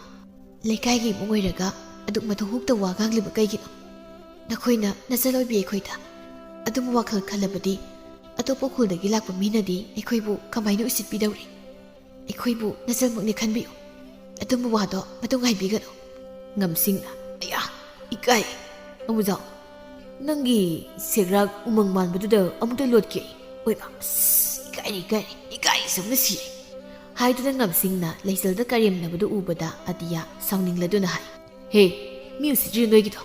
ꯂꯩꯀꯥꯏꯒꯤ ꯏꯃꯨꯡ ꯑꯣꯏꯔꯒ ꯑꯗꯨꯛ ꯃꯊꯧ ꯍꯨꯛꯇ ꯋꯥ ꯉꯥꯡꯂꯤꯕ ꯀꯩꯒꯤꯅꯣ? ꯅꯈꯣꯏꯅ ꯅꯆꯜ ꯑꯣꯏꯕꯤ ꯑꯩꯈꯣꯏꯗ ꯑꯗꯨꯝꯕ ꯋꯥꯈꯜ ꯈꯜꯂꯕꯗꯤ ꯑꯇꯣꯞꯄ ꯈꯨꯜꯗꯒꯤ ꯂꯥꯛꯄ ꯃꯤꯅꯗꯤ ꯑꯩꯈꯣꯏꯕꯨ ꯀꯃꯥꯏꯅ ꯎꯁꯤꯠꯄꯤꯗꯧꯔꯤ? ꯑꯩꯈꯣꯏꯕꯨ ꯅꯆꯜꯃꯛꯅꯤ ꯈꯟꯕꯤꯌꯨ꯫ ꯑꯗꯨꯝꯕ ꯋꯥꯗꯣ ꯃꯇꯨꯡ ꯍꯥꯏꯕꯤꯒꯅꯨ꯫ ꯉꯝꯁꯤꯡꯅ, ꯑꯌꯥ, ꯏꯀꯥꯏ꯫ ꯑꯃꯨꯖꯥꯎ, ꯅꯪꯒꯤ ꯁꯦꯒ꯭ꯔꯥꯛ ꯎꯃꯪ ꯃꯥꯟꯕꯗꯨꯗ ꯑꯃꯨꯛꯇ ꯂꯣꯠꯀꯦ꯫ ꯑꯣꯏꯃ, ꯑꯁ, ꯏꯀꯥꯏꯔꯦ, ꯏꯀꯥꯏꯔꯦ, ꯏꯀꯥꯏ ꯁꯝꯅ ꯁꯤꯔꯦ꯫ ꯍꯥꯏꯗꯨꯅ ꯉꯝꯁꯤꯡꯅ ꯂꯩꯆꯜꯗ ꯀꯔꯦꯝꯅꯕꯗꯨ ꯎꯕꯗ ꯑꯇꯤꯌꯥ ꯁꯥꯎꯅꯤꯡꯂꯗꯨꯅ ꯍꯥꯏ, ꯍꯦ, ꯃꯤ ꯎꯁꯤꯠꯇ꯭ꯔꯤ ꯅꯣꯏꯒꯤꯗꯣ꯫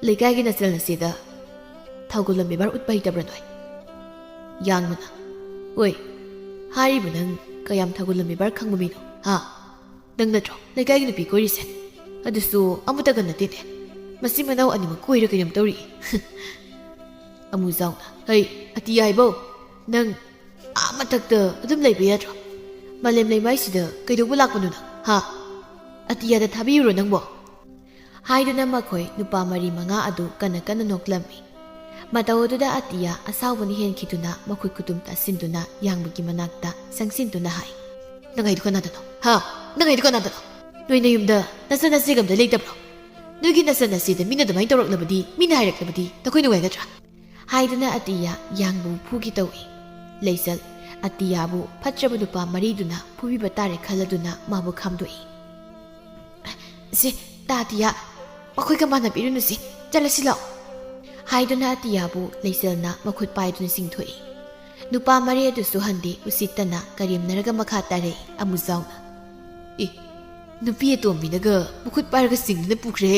ꯂꯩꯀꯥꯏꯒꯤ ꯅꯆꯜ ꯅꯆꯦꯗ ꯊꯧꯒꯜꯂꯣꯟ ꯕꯦꯕꯥꯔ ꯎꯠꯄ ꯍꯩꯇꯕ꯭ꯔꯥ ꯅꯣꯏ? ꯌꯥꯡꯕꯅ, ꯑꯣꯏ, ꯍꯥꯏꯔꯤꯕ ꯅꯪ ꯀꯌꯥꯝ ꯊꯧꯒꯜꯂꯣꯟ ꯕꯦꯕꯥꯔ ꯈꯪꯕ ꯃꯤꯅꯣ, ꯍꯥ? ꯅꯪ ꯅꯠꯇ꯭ꯔꯣ ꯂꯩꯀꯥꯏꯒꯤ ꯅꯨꯄꯤ ꯀꯣꯏꯔꯤꯁꯦ? ꯑꯗꯨꯁꯨ ꯑꯃꯇꯒ ꯅꯠꯇꯦꯅꯦ꯫ ꯃꯆꯤꯟ ꯃꯅꯥꯎ ꯑꯅꯤꯃꯛ ꯀꯣꯏꯔ ꯀꯩꯅꯣꯝ ꯇꯧꯔꯤ꯫ ꯑꯃꯨꯖꯥꯎꯅ, ꯍꯩ, ꯑꯇꯤꯌꯥ ꯍꯥꯏꯕꯧ, ꯅꯪ ꯑꯥ ꯃꯊꯛꯇ ꯑꯗꯨꯝ ꯂꯩꯕ ꯌꯥꯗ꯭ꯔꯣ? ꯃꯥꯂꯦꯝ ꯂꯩꯃꯥꯏꯁꯤꯗ ꯀꯩꯗꯧꯕ ꯂꯥꯛꯄꯅꯣ ꯅꯪ, ꯍꯥ? ꯑꯇꯤꯌꯥꯗ ꯊꯥꯕꯤꯌꯨꯔꯣ ꯅꯪꯕꯣ? ꯍꯥꯏꯗꯨꯅ ꯃꯈꯣꯏ ꯅꯨꯄꯥ ꯃꯔꯤ ꯃꯉꯥ ꯑꯗꯨ ꯀꯟꯅ ꯀꯟꯅ ꯅꯣꯛꯂꯝꯃꯤ꯫ ꯃꯇꯧ ꯑꯗꯨꯗ ꯑꯇꯤꯌꯥ ꯑꯁꯥꯎꯕꯅ ꯍꯦꯟꯈꯤꯗꯨꯅ ꯃꯈꯨꯠ ꯈꯨꯇꯨꯝ ꯇꯥꯁꯤꯟꯗꯨꯅ ꯌꯥꯡꯕꯒꯤ ꯃꯅꯥꯛꯇ ꯆꯪꯁꯤꯟꯗꯨꯅ ꯍꯥꯏ, "ꯅꯪ ꯍꯥꯏꯗꯨ ꯀꯅꯥꯗꯅꯣ? ꯍꯥ? ꯅꯪ ꯍꯥꯏꯗꯨ ꯀꯅꯥꯗꯅꯣ? ꯅꯣꯏ ꯅꯌꯨꯝꯗ ꯅꯆꯟ ꯅꯆꯦꯒ ꯑꯝꯇ ꯂꯩꯇꯕ꯭ꯔꯣ? ꯅꯣꯏꯒꯤ ꯅꯆꯟ ꯅꯆꯦꯗ ꯃꯤꯅ ꯑꯗꯨꯃꯥꯏꯅ ꯇꯧꯔꯛꯂꯕꯗꯤ, ꯃꯤꯅ ꯍꯥꯏꯔꯛꯂꯕꯗꯤ ꯅꯈꯣꯏ ꯅꯨꯡꯉꯥꯏꯒꯗ꯭ꯔꯥ?" ꯍꯥꯏꯗꯨꯅ ꯑꯇꯤꯌꯥ ꯌꯥꯡꯕꯕꯨ ꯐꯨꯒꯦ ꯇꯧꯏ꯫ ꯂꯩꯆꯜ ꯑꯇꯤꯌꯥꯕꯨ ꯐꯠꯇ꯭ꯔꯕ ꯅꯨꯄꯥ ꯃꯔꯤꯗꯨꯅ ꯐꯨꯕꯤꯕ ꯇꯥꯔꯦ ꯈꯜꯂꯗꯨꯅ ꯃꯥꯕꯨ ꯈꯥꯝꯗꯣꯛꯏ꯫ "ꯁꯦ, ꯇꯥ ꯑꯇꯤꯌꯥ, ꯃꯈꯣꯏꯒ ꯃꯥꯟꯅꯕꯤꯔꯨꯅꯨꯁꯦ, ꯆꯠꯂꯁꯤ ꯂꯥꯛꯑꯣ" ꯍꯥꯏꯗꯨꯅ ꯑꯇꯤꯌꯥꯕꯨ ꯂꯩꯆꯜꯅ ꯃꯈꯨꯠ ꯄꯥꯏꯗꯨꯅ ꯆꯤꯡꯊꯣꯛꯏ꯫ ꯅꯨꯄꯥ ꯃꯔꯤ ꯑꯗꯨꯁꯨ ꯍꯟꯗꯦ, ꯎꯁꯤꯠꯇꯅ ꯀꯔꯦꯝꯅꯔꯒ ꯃꯈꯥ ꯇꯥꯔꯛꯏ ꯑꯃꯨꯖꯥꯎꯅ꯫ "ꯑꯦ, ꯅꯨꯄꯤ ꯑꯇꯣꯝꯕꯤꯅꯒ ꯃꯈꯨꯠ ꯄꯥꯏꯔꯒ ꯆꯤꯡꯗꯨꯅ ꯄꯨꯈ꯭ꯔꯦ꯫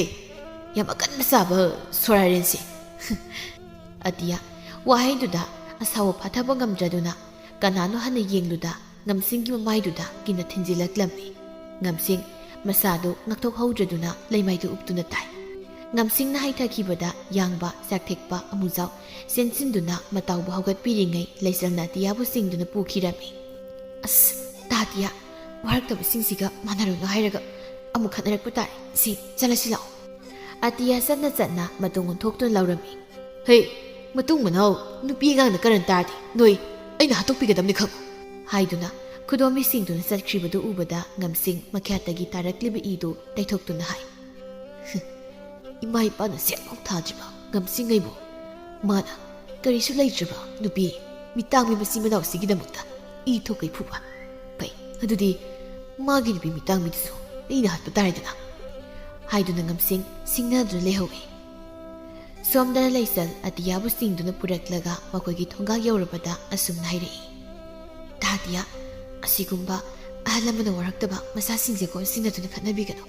ꯌꯥꯝ ꯑꯀꯟꯕ ꯁꯥꯕ ꯁꯣꯔꯥꯔꯦꯟꯁꯦ!" ꯑꯇꯤꯌꯥ ꯋꯥꯍꯩꯗꯨꯗ ꯑꯁꯥꯎꯕ ꯐꯥꯊꯕ ꯉꯝꯗ꯭ꯔꯗꯨꯅ ꯀꯅꯥꯅꯣ ꯍꯥꯟꯅ ꯌꯦꯡꯂꯨꯗ ꯉꯝꯁꯤꯡꯒꯤ ꯃꯃꯥꯏꯗꯨꯗ ꯀꯤꯅ ꯊꯤꯟꯖꯤꯜꯂꯛꯂꯝꯃꯤ꯫ ꯉꯝꯁꯤꯡ ꯃꯁꯥꯗꯨ ꯉꯥꯛꯊꯣꯛꯍꯧꯗ꯭ꯔꯗꯨꯅ ꯂꯩꯃꯥꯏꯗꯨ ꯎꯞꯇꯨꯅ ꯇꯥꯏ꯫ ꯉꯝꯁꯤꯡꯅ ꯍꯥꯏꯊꯈꯤꯕꯗ ꯌꯥꯡꯕ ꯆꯥꯛꯊꯦꯛꯄ ꯑꯃꯨꯖꯥꯎ ꯆꯦꯟꯁꯤꯟꯗꯨꯅ ꯃꯇꯥꯎꯕꯨ ꯍꯧꯒꯠꯄꯤꯔꯤꯉꯩ ꯂꯩꯆꯜꯅ ꯑꯇꯤꯌꯥꯕꯨ ꯆꯤꯡꯗꯨꯅ ꯄꯨꯈꯤꯔꯝꯃꯤ꯫ "ꯑꯁ, ꯇꯥ ꯑꯇꯤꯌꯥ, ꯋꯥꯔꯛꯇꯕꯁꯤꯡꯁꯤꯒ ꯃꯥꯟꯅꯔꯨꯅꯨ ꯍꯥꯏꯔꯒ ꯑꯃꯨꯛ ꯈꯠꯅꯔꯛꯄ ꯇꯥꯔꯦ꯫ ꯁꯤ, ꯆꯠꯂꯁꯤ ꯂꯥꯛꯑꯣ"꯫ ꯑꯇꯤꯌꯥ ꯆꯠꯅ ꯆꯠꯅ ꯃꯇꯨꯡ ꯑꯣꯟꯊꯣꯛꯇꯨꯅ ꯂꯥꯎꯔꯝꯃꯤ꯫ "ꯍꯦ, ꯃꯇꯨꯡ ꯃꯅꯥꯎ ꯅꯨꯄꯤ ꯑꯉꯥꯡꯅ ꯀꯔꯟ ꯇꯥꯔꯗꯤ ꯅꯣꯏ ꯑꯩꯅ ꯍꯥꯠꯇꯣꯛꯄꯤꯒꯗꯕꯅꯤ ꯈꯪꯉꯨ!" ꯍꯥꯏꯗꯨꯅ ꯈꯨꯗꯣꯝꯕꯤ ꯁꯤꯡꯗꯨꯅ ꯆꯠꯈ꯭ꯔꯤꯕꯗꯨ ꯎꯕꯗ ꯉꯝꯁꯤꯡ ꯃꯈ꯭ꯌꯥꯠꯇꯒꯤ ꯇꯥꯔꯛꯂꯤꯕ ꯏꯗꯨ ꯇꯩꯊꯣꯛꯇꯨꯅ ꯍꯥꯏ, "ꯏꯃꯥ ꯏꯄꯥꯅ ꯁꯦꯟꯐꯥꯎ ꯊꯥꯗ꯭ꯔꯤꯕ ꯉꯝꯁꯤꯡ ꯑꯩꯕꯨ ꯃꯥꯅ ꯀꯔꯤꯁꯨ ꯂꯩꯇ꯭ꯔꯕ ꯅꯨꯄꯤ ꯃꯤꯇꯥꯡꯃꯤ ꯃꯆꯤꯟ ꯃꯅꯥꯎꯁꯤꯒꯤꯗꯃꯛꯇ ꯏ ꯊꯣꯛꯀꯩ ꯐꯨꯕ꯫ ꯐꯩ, ꯑꯗꯨꯗꯤ ꯃꯥꯒꯤ ꯅꯨꯄꯤ ꯃꯤꯇꯥꯡꯃꯤꯗꯨꯁꯨ ꯑꯩꯅ ꯍꯥꯠꯄ ꯇꯥꯔꯦꯗꯅ" ꯍꯥꯏꯗꯨꯅ ꯉꯝꯁꯤꯡ ꯁꯤꯡꯅꯗꯨꯅ ꯂꯩꯍꯧꯏ꯫ ꯁꯣꯝꯗꯅ ꯂꯩꯆꯜ ꯑꯇꯤꯌꯥꯕꯨ ꯆꯤꯡꯗꯨꯅ ꯄꯨꯔꯛꯂꯒ ꯃꯈꯣꯏꯒꯤ ꯊꯣꯡꯒꯥꯜ ꯌꯧꯔꯕꯗ ꯑꯁꯨꯝꯅ ꯍꯥꯏꯔꯛꯏ, "ꯇꯥ ꯑꯇꯤꯌꯥ, ꯑꯁꯤꯒꯨꯝꯕ ꯑꯍꯜ ꯂꯃꯟꯅ ꯋꯥꯔꯛꯇꯕ ꯃꯆꯥꯁꯤꯡꯁꯦ ꯀꯣꯟꯁꯤꯟꯅꯗꯨꯅ ꯈꯠꯅꯕꯤꯒꯅꯨ꯫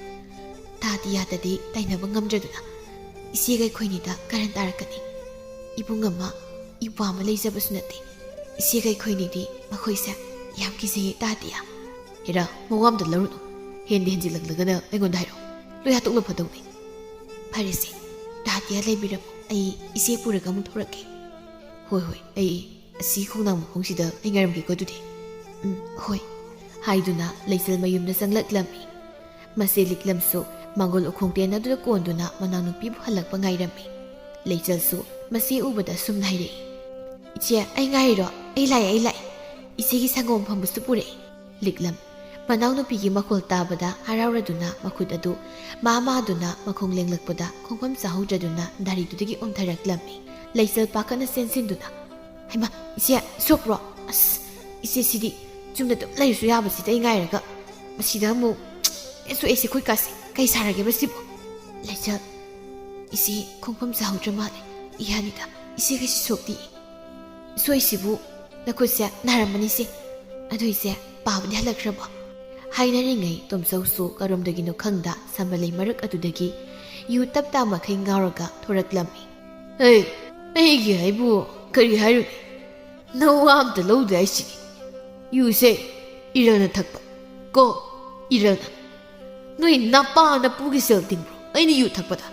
ꯇꯥ ꯑꯇꯤꯌꯥꯗꯗꯤ ꯇꯥꯏꯅꯕ ꯉꯝꯗ꯭ꯔꯗꯨꯅ ꯏꯆꯦꯒ ꯑꯩꯈꯣꯏꯅꯤꯗ ꯀꯔꯟ ꯇꯥꯔꯛꯀꯅꯤ꯫ ꯏꯕꯨꯡ ꯑꯃ, ꯏꯄ꯭ꯋꯥ ꯑꯃ ꯂꯩꯖꯕꯁꯨ ꯅꯠꯇꯦ꯫ ꯏꯆꯦꯒ ꯑꯩꯈꯣꯏꯅꯤꯗꯤ ꯃꯈꯣꯏꯁꯦ ꯌꯥꯝ ꯀꯤꯖꯩꯌꯦ ꯇꯥ ꯑꯇꯤꯌꯥ"꯫ "ꯍꯦꯔꯥ, ꯃꯋꯥ ꯑꯝꯇ ꯂꯧꯔꯨꯅꯨ꯫ ꯍꯦꯟꯗꯤ ꯍꯦꯟꯖꯤꯜꯂꯛꯂꯒꯅ ꯑꯩꯉꯣꯟꯗ ꯍꯥꯏꯔꯛꯑꯣ꯫ ꯂꯣꯏ ꯍꯥꯠꯇꯣꯛꯂ ꯐꯗꯧꯅꯤ"꯫ "ꯐꯔꯦꯁꯦ, ꯇꯥ ꯑꯇꯤꯌꯥ ꯂꯩꯕꯤꯔꯝꯃꯣ꯫ ꯑꯩ ꯏꯆꯦ ꯄꯨꯔꯒ ꯑꯃꯨꯛ ꯊꯣꯔꯛꯀꯦ"꯫ "ꯍꯣꯏ, ꯍꯣꯏ, ꯑꯩ ꯑꯁꯤ ꯈꯣꯡꯅꯥꯡ ꯃꯈꯣꯡꯁꯤꯗ ꯑꯩ ꯉꯥꯏꯔꯝꯒꯦꯀꯣ ꯑꯗꯨꯗꯤ"꯫ "ꯎꯝ, ꯍꯣꯏ"꯫ ꯍꯥꯏꯗꯨꯅ ꯂꯩꯆꯜ ꯃꯌꯨꯝꯗ ꯆꯪꯂꯛꯂꯝꯃꯤ꯫ ꯃꯆꯦ ꯂꯤꯛꯂꯝꯁꯨ ꯃꯥꯡꯒꯣꯜ ꯎꯈꯣꯡ ꯇꯦꯟ ꯑꯗꯨꯗ ꯀꯣꯟꯗꯨꯅ ꯃꯅꯥꯎꯅꯨꯄꯤꯕꯨ ꯍꯜꯂꯛꯄ ꯉꯥꯏꯔꯝꯃꯤ꯫ ꯂꯩꯆꯜꯁꯨ ꯃꯁꯤ ꯎꯕꯗ ꯁꯨꯝꯅ ꯍꯥꯏꯔꯛꯏ, "ꯏꯆꯦ, ꯑꯩ ꯉꯥꯏꯔꯤꯔꯣ? ꯑꯩ ꯂꯥꯛꯑꯦ, ꯑꯩ ꯂꯥꯛꯑꯦ꯫ ꯏꯆꯦꯒꯤ ꯁꯪꯒꯣꯝ ꯐꯝꯕꯁꯨ ꯄꯨꯔꯛꯑꯦ꯫" ꯂꯤꯛꯂꯝ ꯃꯅꯥꯎꯅꯨꯄꯤꯒꯤ ꯃꯈꯣꯜ ꯇꯥꯕꯗ ꯍꯔꯥꯎꯔꯗꯨꯅ ꯃꯈꯨꯠ ꯑꯗꯨ ꯃꯥ ꯃꯥꯗꯨꯅ ꯃꯈꯣꯡ ꯂꯦꯡꯂꯛꯄꯗ ꯈꯣꯡꯐꯝ ꯆꯥꯍꯧꯗ꯭ꯔꯗꯨꯅ ꯗꯥꯔꯤꯗꯨꯗꯒꯤ ꯑꯣꯟꯊꯔꯛꯂꯝꯃꯤ꯫ ꯂꯩꯆꯜ ꯄꯥꯈꯠꯅ ꯆꯦꯟꯁꯤꯟꯗꯨꯅ, "ꯍꯩꯃꯥ, ꯏꯆꯦ, ꯁꯣꯛꯄ꯭ꯔꯣ? ꯑꯁ, ꯏꯆꯦ, ꯁꯤꯗꯤ ꯆꯨꯝꯅ ꯑꯗꯨꯝ ꯂꯩꯔꯁꯨ ꯌꯥꯕꯁꯤꯗ ꯑꯩ ꯉꯥꯏꯔꯒ ꯃꯁꯤꯗ ꯑꯃꯨꯛ ꯑꯦꯁ ꯑꯣ ꯑꯦꯁ ꯑꯩꯈꯣꯏ ꯀꯥꯁꯦ ꯀꯩ ꯁꯥꯔꯒꯦꯕ ꯁꯤꯕꯣ?" ꯂꯩꯆꯜ, "ꯏꯆꯦ ꯈꯣꯡꯐꯝ ꯆꯥꯍꯧꯗ꯭ꯔ ꯃꯥꯜꯂꯦ, ꯏꯍꯥꯟꯅꯤꯗ ꯏꯆꯦ ꯀꯩꯁꯨ ꯁꯣꯛꯇꯤꯌꯦ꯫ ꯁꯣꯏꯁꯤꯕꯨ ꯅꯈꯨꯠꯁꯦ ꯅꯥꯔꯝꯃꯅꯤꯁꯦ꯫ ꯑꯗꯨ ꯏꯆꯦ, ꯄꯥꯕꯗꯤ ꯍꯜꯂꯛꯈ꯭ꯔꯕꯣ?" ꯍꯥꯏꯅꯔꯤꯉꯩ ꯇꯣꯝꯆꯧꯁꯨ ꯀꯔꯣꯝꯗꯒꯤꯅꯣ ꯈꯪꯗ ꯁꯝꯕꯜ ꯂꯩ ꯃꯔꯛ ꯑꯗꯨꯗꯒꯤ ꯌꯨ ꯇꯞ ꯇꯥ ꯃꯈꯩ ꯉꯥꯎꯔꯒ ꯊꯣꯔꯛꯂꯝꯃꯤ꯫ "ꯍꯦ, ꯑꯩꯒꯤ ꯍꯥꯏꯕꯨ ꯀꯔꯤ ꯍꯥꯏꯔꯨꯅꯤ? ꯅꯋꯥ ꯑꯝꯇ ꯂꯧꯗꯦ ꯍꯥꯏꯁꯤꯗꯤ꯫ ꯌꯨꯁꯦ ꯏꯔꯜꯅ ꯊꯛꯄ ꯀꯣ, ꯏꯔꯜꯅ꯫ ꯅꯣꯏ ꯅꯄꯥ ꯅꯄꯨꯒꯤ ꯁꯦꯜ ꯇꯤꯡꯕ꯭ꯔꯣ ꯑꯩꯅ ꯌꯨ ꯊꯛꯄꯗ?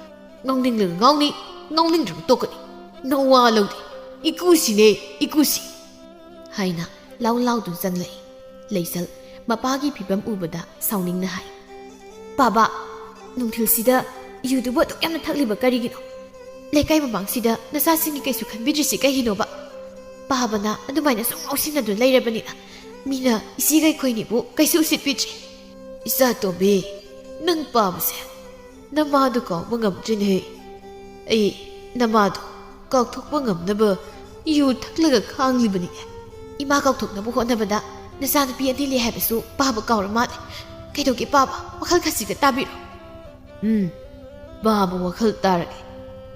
ꯉꯥꯎꯅꯤꯡꯂꯒ ꯉꯥꯎꯅꯤ, ꯉꯥꯎꯅꯤꯡꯗ꯭ꯔꯒ ꯇꯣꯛꯀꯅꯤ꯫ ꯅꯋꯥ ꯂꯧꯗꯦ꯫ ꯏꯀꯨꯁꯤꯅꯦ, ꯏꯀꯨꯁꯤ꯫" ꯍꯥꯏꯅ ꯂꯥꯎ ꯂꯥꯎꯗꯨꯅ ꯆꯪꯂꯛꯏ꯫ ꯂꯩꯆꯜ ꯃꯄꯥꯒꯤ ꯐꯤꯕꯝ ꯎꯕꯗ ꯁꯥꯎꯅꯤꯡꯅ ꯍꯥꯏ, "ꯄꯥꯕ, ꯅꯨꯡꯊꯤꯜꯁꯤꯗ ꯌꯨꯗꯨꯕꯨ ꯑꯗꯨꯛ ꯌꯥꯝꯅ ꯊꯛꯂꯤꯕ ꯀꯔꯤꯒꯤꯅꯣ? ꯂꯩꯀꯥꯏ ꯃꯃꯥꯡꯁꯤꯗ ꯅꯆꯥꯁꯤꯡꯒꯤ ꯀꯩꯁꯨ ꯈꯟꯕꯤꯗ꯭ꯔꯤꯁꯤ ꯀꯩꯒꯤꯅꯣꯕ? ꯄꯥꯕꯅ ꯑꯗꯨꯃꯥꯏꯅ ꯁꯨꯝ ꯉꯥꯎꯁꯤꯟꯅꯗꯨꯅ ꯂꯩꯔꯕꯅꯤꯅ ꯃꯤꯅ ꯏꯆꯦꯒ ꯑꯩꯈꯣꯏꯅꯤꯕꯨ ꯀꯩꯁꯨ ꯎꯁꯤꯠꯄꯤꯗ꯭ꯔꯤ꯫" "ꯏꯆꯥ ꯇꯣꯝꯕꯤ, ꯅꯪ ꯄꯥꯕꯁꯦ ꯅꯃꯥꯗꯨ ꯀꯥꯎꯕ ꯉꯝꯗ꯭ꯔꯤꯅꯦꯍꯦ꯫ ꯑꯩ ꯅꯃꯥꯗꯨ ꯀꯥꯎꯊꯣꯛꯄ ꯉꯝꯅꯕ ꯌꯨ ꯊꯛꯂꯒ ꯈꯥꯡꯂꯤꯕꯅꯤꯅꯦ꯫" "ꯏꯃꯥ ꯀꯥꯎꯊꯣꯛꯅꯕ ꯍꯣꯠꯅꯕꯗ ꯅꯆꯥꯅꯨꯄꯤ ꯑꯅꯤ ꯂꯩ ꯍꯥꯏꯕꯁꯨ ꯄꯥꯕ ꯀꯥꯎꯔ ꯃꯥꯜꯂꯦ꯫ ꯀꯩꯗꯧꯒꯦ ꯄꯥꯕ? ꯋꯥꯈꯜ ꯈꯟꯁꯤꯒ ꯇꯥꯕꯤꯔꯣ꯫" "ꯎꯝ, ꯄꯥꯕ ꯋꯥꯈꯜ ꯇꯥꯔꯒꯦ꯫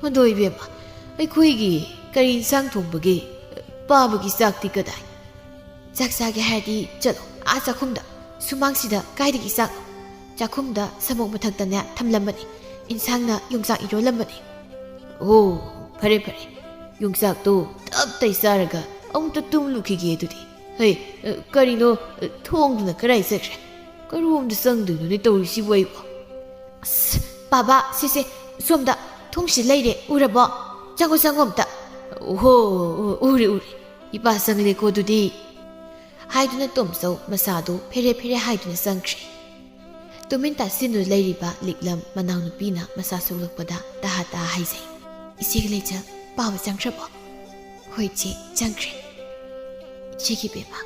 ꯑꯗꯣ ꯏꯕꯦꯝꯃ, ꯑꯩꯈꯣꯏꯒꯤ ꯀꯔꯤ ꯏꯟꯁꯥꯡ ꯊꯣꯡꯕꯒꯦ? ꯄꯥꯕꯒꯤ ꯆꯥꯛꯇꯤ ꯀꯗꯥꯏ?" "ꯆꯥꯛ ꯆꯥꯒꯦ ꯍꯥꯏꯔꯗꯤ ꯆꯠꯂꯣ, ꯑꯥ ꯆꯥꯛꯈꯨꯝꯗ꯫ ꯁꯨꯃꯥꯡꯁꯤꯗ ꯀꯥꯏꯗꯒꯤ ꯆꯥꯛꯅꯣ? ꯆꯥꯛꯈꯨꯝꯗ ꯁꯃꯣꯛ ꯃꯊꯛꯇꯅꯦ ꯊꯝꯂꯝꯕꯅꯤ꯫ ꯏꯟꯁꯥꯡꯅ ꯌꯣꯡꯆꯥꯛ ꯏꯔꯣꯜꯂꯝꯕꯅꯤ꯫" "ꯑꯣ, ꯐꯔꯦ ꯐꯔꯦ꯫ ꯌꯣꯡꯆꯥꯛꯇꯣ ꯇꯞ ꯇꯥꯏ ꯆꯥꯔꯒ ꯑꯃꯨꯛꯇ ꯇꯨꯝꯂꯨꯈꯤꯒꯦ ꯑꯗꯨꯗꯤ꯫ ꯍꯩ, ꯑ, ꯀꯔꯤꯅꯣ, ꯑ, ꯊꯣꯡꯗꯨꯅ ꯀꯗꯥꯏ ꯆꯠꯈ꯭ꯔꯦ? ꯀꯔꯣꯝꯗ ꯆꯪꯗꯣꯏꯅꯣꯅꯦ ꯇꯧꯔꯤꯁꯤꯕꯨ ꯑꯩꯕꯨ?" "ꯑꯁ, ꯄꯥꯕ, ꯁꯤꯁꯦ, ꯁꯣꯝꯗ ꯊꯣꯡꯁꯤ ꯂꯩꯔꯦ, ꯎꯔꯕꯣ? ꯆꯪꯉꯣ, ꯆꯪꯉꯣ ꯑꯝꯇ꯫" "ꯑꯣꯍꯣ, ꯎꯔꯦ, ꯎꯔꯦ꯫ ꯏꯄꯥ ꯆꯪꯂꯦꯀꯣ ꯑꯗꯨꯗꯤ꯫" ꯍꯥꯏꯗꯨꯅ ꯇꯣꯝꯆꯧ ꯃꯁꯥꯗꯨ ꯐꯦꯔꯦ ꯐꯦꯔꯦ ꯍꯥꯏꯗꯨꯅ ꯆꯪꯈ꯭ꯔꯦ꯫ ꯇꯨꯃꯤꯟ ꯇꯥꯁꯤꯟꯗꯨꯅ ꯂꯩꯔꯤꯕ ꯂꯤꯛꯂꯝ ꯃꯅꯥꯎꯅꯨꯄꯤꯅ ꯃꯁꯥ ꯁꯣꯛꯂꯛꯄꯗ ꯇꯍꯥ ꯇꯍꯥ ꯍꯥꯏꯖꯩ, "ꯏꯆꯦꯒꯤ ꯂꯩꯆꯜ, ꯄꯥꯕ ꯆꯪꯈ꯭ꯔꯕꯣ? ꯍꯣꯏ ꯏꯆꯦ, ꯆꯪꯈ꯭ꯔꯦ꯫ ꯏꯆꯦꯒꯤ ꯕꯦꯝꯃ,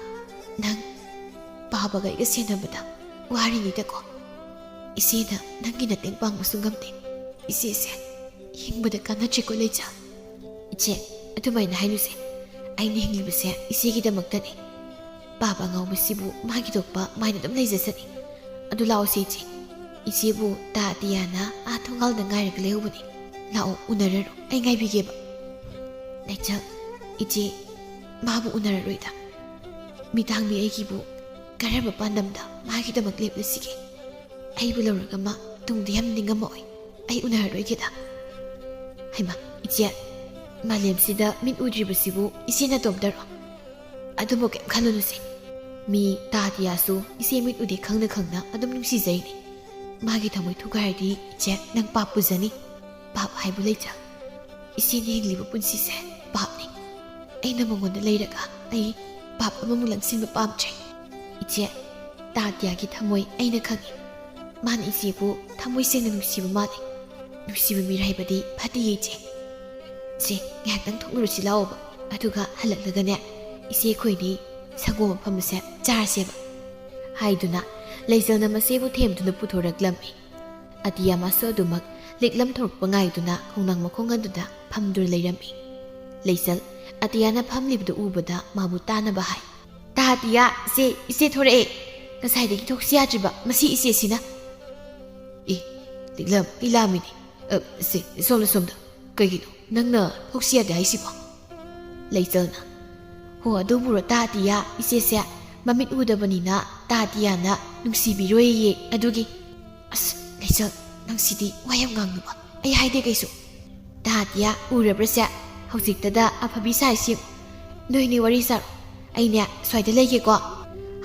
ꯅꯪ ꯄꯥꯕꯒ ꯑꯩꯒ ꯁꯦꯟꯅꯕꯗ ꯋꯥꯔꯤꯅꯤꯗꯀꯣ꯫ ꯏꯆꯦꯅ ꯅꯪꯒꯤ ꯃꯇꯦꯡ ꯄꯥꯡꯕꯁꯨ ꯉꯝꯗꯦ꯫ ꯏꯆꯦꯁꯦ ꯍꯤꯡꯕꯗ ꯀꯥꯟꯅꯗ꯭ꯔꯦꯀꯣ ꯂꯩꯆꯥ꯫ ꯏꯆꯦ, ꯑꯗꯨꯃꯥꯏꯅ ꯍꯥꯏꯅꯨꯁꯦ꯫ ꯑꯩꯅ ꯍꯤꯡꯂꯤꯕꯁꯦ ꯏꯆꯦꯒꯤꯗꯃꯛꯇꯅꯤ꯫ ꯄꯥꯕ ꯑꯉꯥꯎꯕꯁꯤꯕꯨ ꯃꯥꯒꯤ ꯊꯣꯛꯄ ꯃꯥꯏꯅ ꯑꯗꯨꯝ ꯂꯩꯖꯁꯅꯤ꯫ ꯑꯗꯨ ꯂꯥꯛꯑꯣꯁꯦ ꯏꯆꯦ꯫ ꯏꯆꯦꯕꯨ ꯇꯥ ꯑꯇꯤꯌꯥꯅ ꯑꯥ ꯊꯣꯡꯒꯥꯜꯗ ꯉꯥꯏꯔꯒ ꯂꯩꯍꯧꯕꯅꯤ꯫ ꯂꯥꯛꯑꯣ, ꯎꯅꯔꯔꯣ꯫ ꯑꯩ ꯉꯥꯏꯕꯤꯒꯦꯕ꯫ ꯂꯩꯆꯥ, ꯏꯆꯦ, ꯃꯥꯕꯨ ꯎꯅꯔꯔꯣꯏꯗ꯫ ꯃꯤꯇꯥꯡꯕꯤ ꯑꯩꯒꯤꯕꯨ ꯀꯔꯝꯕ ꯄꯥꯟꯗꯝꯗ ꯃꯥꯒꯤꯗꯃꯛ ꯂꯦꯞꯂꯁꯤꯒꯦ? ꯑꯩꯕꯨ ꯂꯧꯔꯒ ꯃꯥ ꯇꯨꯡꯗ ꯌꯥꯝ ꯅꯤꯡꯉꯝꯃꯛꯑꯣꯏ꯫ ꯑꯩ ꯎꯅꯔꯔꯣꯏꯒꯦꯗ꯫ ꯍꯩꯃꯥ, ꯏꯆꯦ, ꯃꯥꯂꯦꯝꯁꯤꯗ ꯃꯤꯠ ꯎꯗ꯭ꯔꯤꯕꯁꯤꯕꯨ ꯏꯆꯦ ꯅꯇꯣꯝꯇꯔꯣ? ꯑꯗꯨꯕꯨ ꯀꯩꯝ ꯈꯜꯂꯨꯅꯨꯁꯦ꯫ ꯃꯤ ꯇꯥ ꯑꯇꯤꯌꯥꯁꯨ ꯏꯆꯦ ꯃꯤꯠ ꯎꯗꯦ ꯈꯪꯅ ꯈꯪꯅ ꯑꯗꯨꯝ ꯅꯨꯡꯁꯤꯖꯩꯅꯦ꯫ ꯃꯥꯒꯤ ꯊꯃꯣꯏ ꯊꯨꯒꯥꯏꯔꯗꯤ ꯏꯆꯦ, ꯅꯪ ꯄꯥꯞ ꯄꯨꯖꯅꯤ꯫ ꯄꯥꯞ ꯍꯥꯏꯕꯨ ꯂꯩꯆꯥ꯫ ꯏꯆꯦꯅ ꯍꯤꯡꯂꯤꯕ ꯄꯨꯟꯁꯤꯁꯦ ꯄꯥꯞꯅꯤ꯫ ꯑꯩꯅ ꯃꯉꯣꯟꯗ ꯂꯩꯔꯒ ꯑꯩ ꯄꯥꯞ ꯑꯃꯃꯨꯛ ꯂꯪꯁꯤꯟꯕ ꯄꯥꯝꯗ꯭ꯔꯦ꯫ ꯏꯆꯦ, ꯇꯥ ꯑꯇꯤꯌꯥꯒꯤ ꯊꯃꯣꯏ ꯑꯩꯅ ꯈꯪꯏ꯫ ꯃꯥꯅ ꯏꯆꯦꯕꯨ ꯊꯃꯣꯏ ꯁꯦꯡꯅ ꯅꯨꯡꯁꯤꯕ ꯃꯥꯜꯂꯤ꯫ ꯅꯨꯡꯁꯤꯕ ꯃꯤꯔꯥꯏꯕꯗꯤ ꯐꯠꯇꯤꯌꯦ ꯏꯆꯦ꯫ ꯏꯆꯦ, ꯉꯥꯏꯍꯥꯛꯇꯪ ꯊꯣꯛꯂꯨꯔꯁꯤ ꯂꯥꯛꯑꯣꯕ꯫ ꯑꯗꯨꯒ ꯍꯜꯂꯛꯂꯒꯅꯦ, ꯏꯆꯦ ꯑꯩꯈꯣꯏꯅꯤ ꯁꯪꯒꯣꯝ ꯑꯐꯝꯕꯁꯦ ꯆꯥꯔꯁꯦꯕ꯫ ꯍꯥꯏꯗꯨꯅ ꯂꯩꯆꯜꯅ ꯃꯆꯦꯕꯨ ꯊꯦꯝꯗꯨꯅ ꯄꯨꯊꯣꯔꯛꯂꯝꯃꯤ꯫ ꯑꯇꯤꯌꯥ ꯃꯥꯁꯨ ꯑꯗꯨꯃꯛ ꯂꯤꯛꯂꯝ ꯊꯣꯔꯛꯄ ꯉꯥꯏꯗꯨꯅ ꯈꯣꯡꯅꯥꯡ ꯃꯈꯣꯡ ꯑꯗꯨꯗ ꯐꯝꯗꯨꯅ ꯂꯩꯔꯝꯃꯤ꯫ ꯂꯩꯆꯜ ꯑꯇꯤꯌꯥꯅ ꯐꯝꯂꯤꯕꯗꯨ ꯎꯕꯗ ꯃꯥꯕꯨ ꯇꯥꯅꯕ ꯍꯥꯏ꯫ "ꯇꯥ ꯑꯇꯤꯌꯥ, ꯏꯆꯦ, ꯏꯆꯦ ꯊꯣꯔꯛꯑꯦ꯫ ꯉꯁꯥꯏꯗꯒꯤ ꯊꯣꯛꯁꯤ ꯌꯥꯗ꯭ꯔꯤꯕ ꯃꯁꯤ ꯏꯆꯦꯁꯤꯅ꯫" "ꯑꯦ, ꯂꯤꯛꯂꯝ, ꯑꯩ ꯂꯥꯝꯃꯤꯅꯦ꯫ ꯑ, ꯁꯦ, ꯁꯣꯝꯗ, ꯁꯣꯝꯗ꯫ ꯀꯩꯒꯤꯅꯣ ꯅꯪꯅ ꯊꯣꯛꯁꯤ ꯌꯥꯗꯦ ꯍꯥꯏꯁꯤꯕꯣ?" ꯂꯩꯆꯜꯅ꯫ "ꯍꯣ, ꯑꯗꯨꯕꯨꯔꯣ ꯇꯥ ꯑꯇꯤꯌꯥ, ꯏꯆꯦꯁꯦ ꯃꯃꯤꯠ ꯎꯗꯕꯅꯤꯅ ꯇꯥ ꯑꯇꯤꯌꯥꯅ ꯅꯨꯡꯁꯤꯕꯤꯔꯣꯏꯌꯦ, ꯑꯗꯨꯒꯤ꯫" "ꯑꯁ, ꯂꯩꯆꯜ, ꯅꯪ ꯁꯤꯗꯤ ꯋꯥ ꯌꯥꯝ ꯉꯥꯡꯅꯨꯕ꯫ ꯑꯩ ꯍꯥꯏꯗꯦ ꯀꯩꯁꯨ꯫ ꯇꯥ ꯑꯇꯤꯌꯥ, ꯎꯔꯕ꯭ꯔꯁꯦ? ꯍꯧꯖꯤꯛꯇꯗ ꯑꯐꯕꯤ ꯁꯥꯏꯁꯤ꯫ ꯅꯣꯏꯅꯤ ꯋꯥꯔꯤ ꯁꯥꯔꯣ꯫ ꯑꯩꯅꯦ ꯁ꯭ꯋꯥꯏꯗ ꯂꯩꯒꯦꯀꯣ꯫"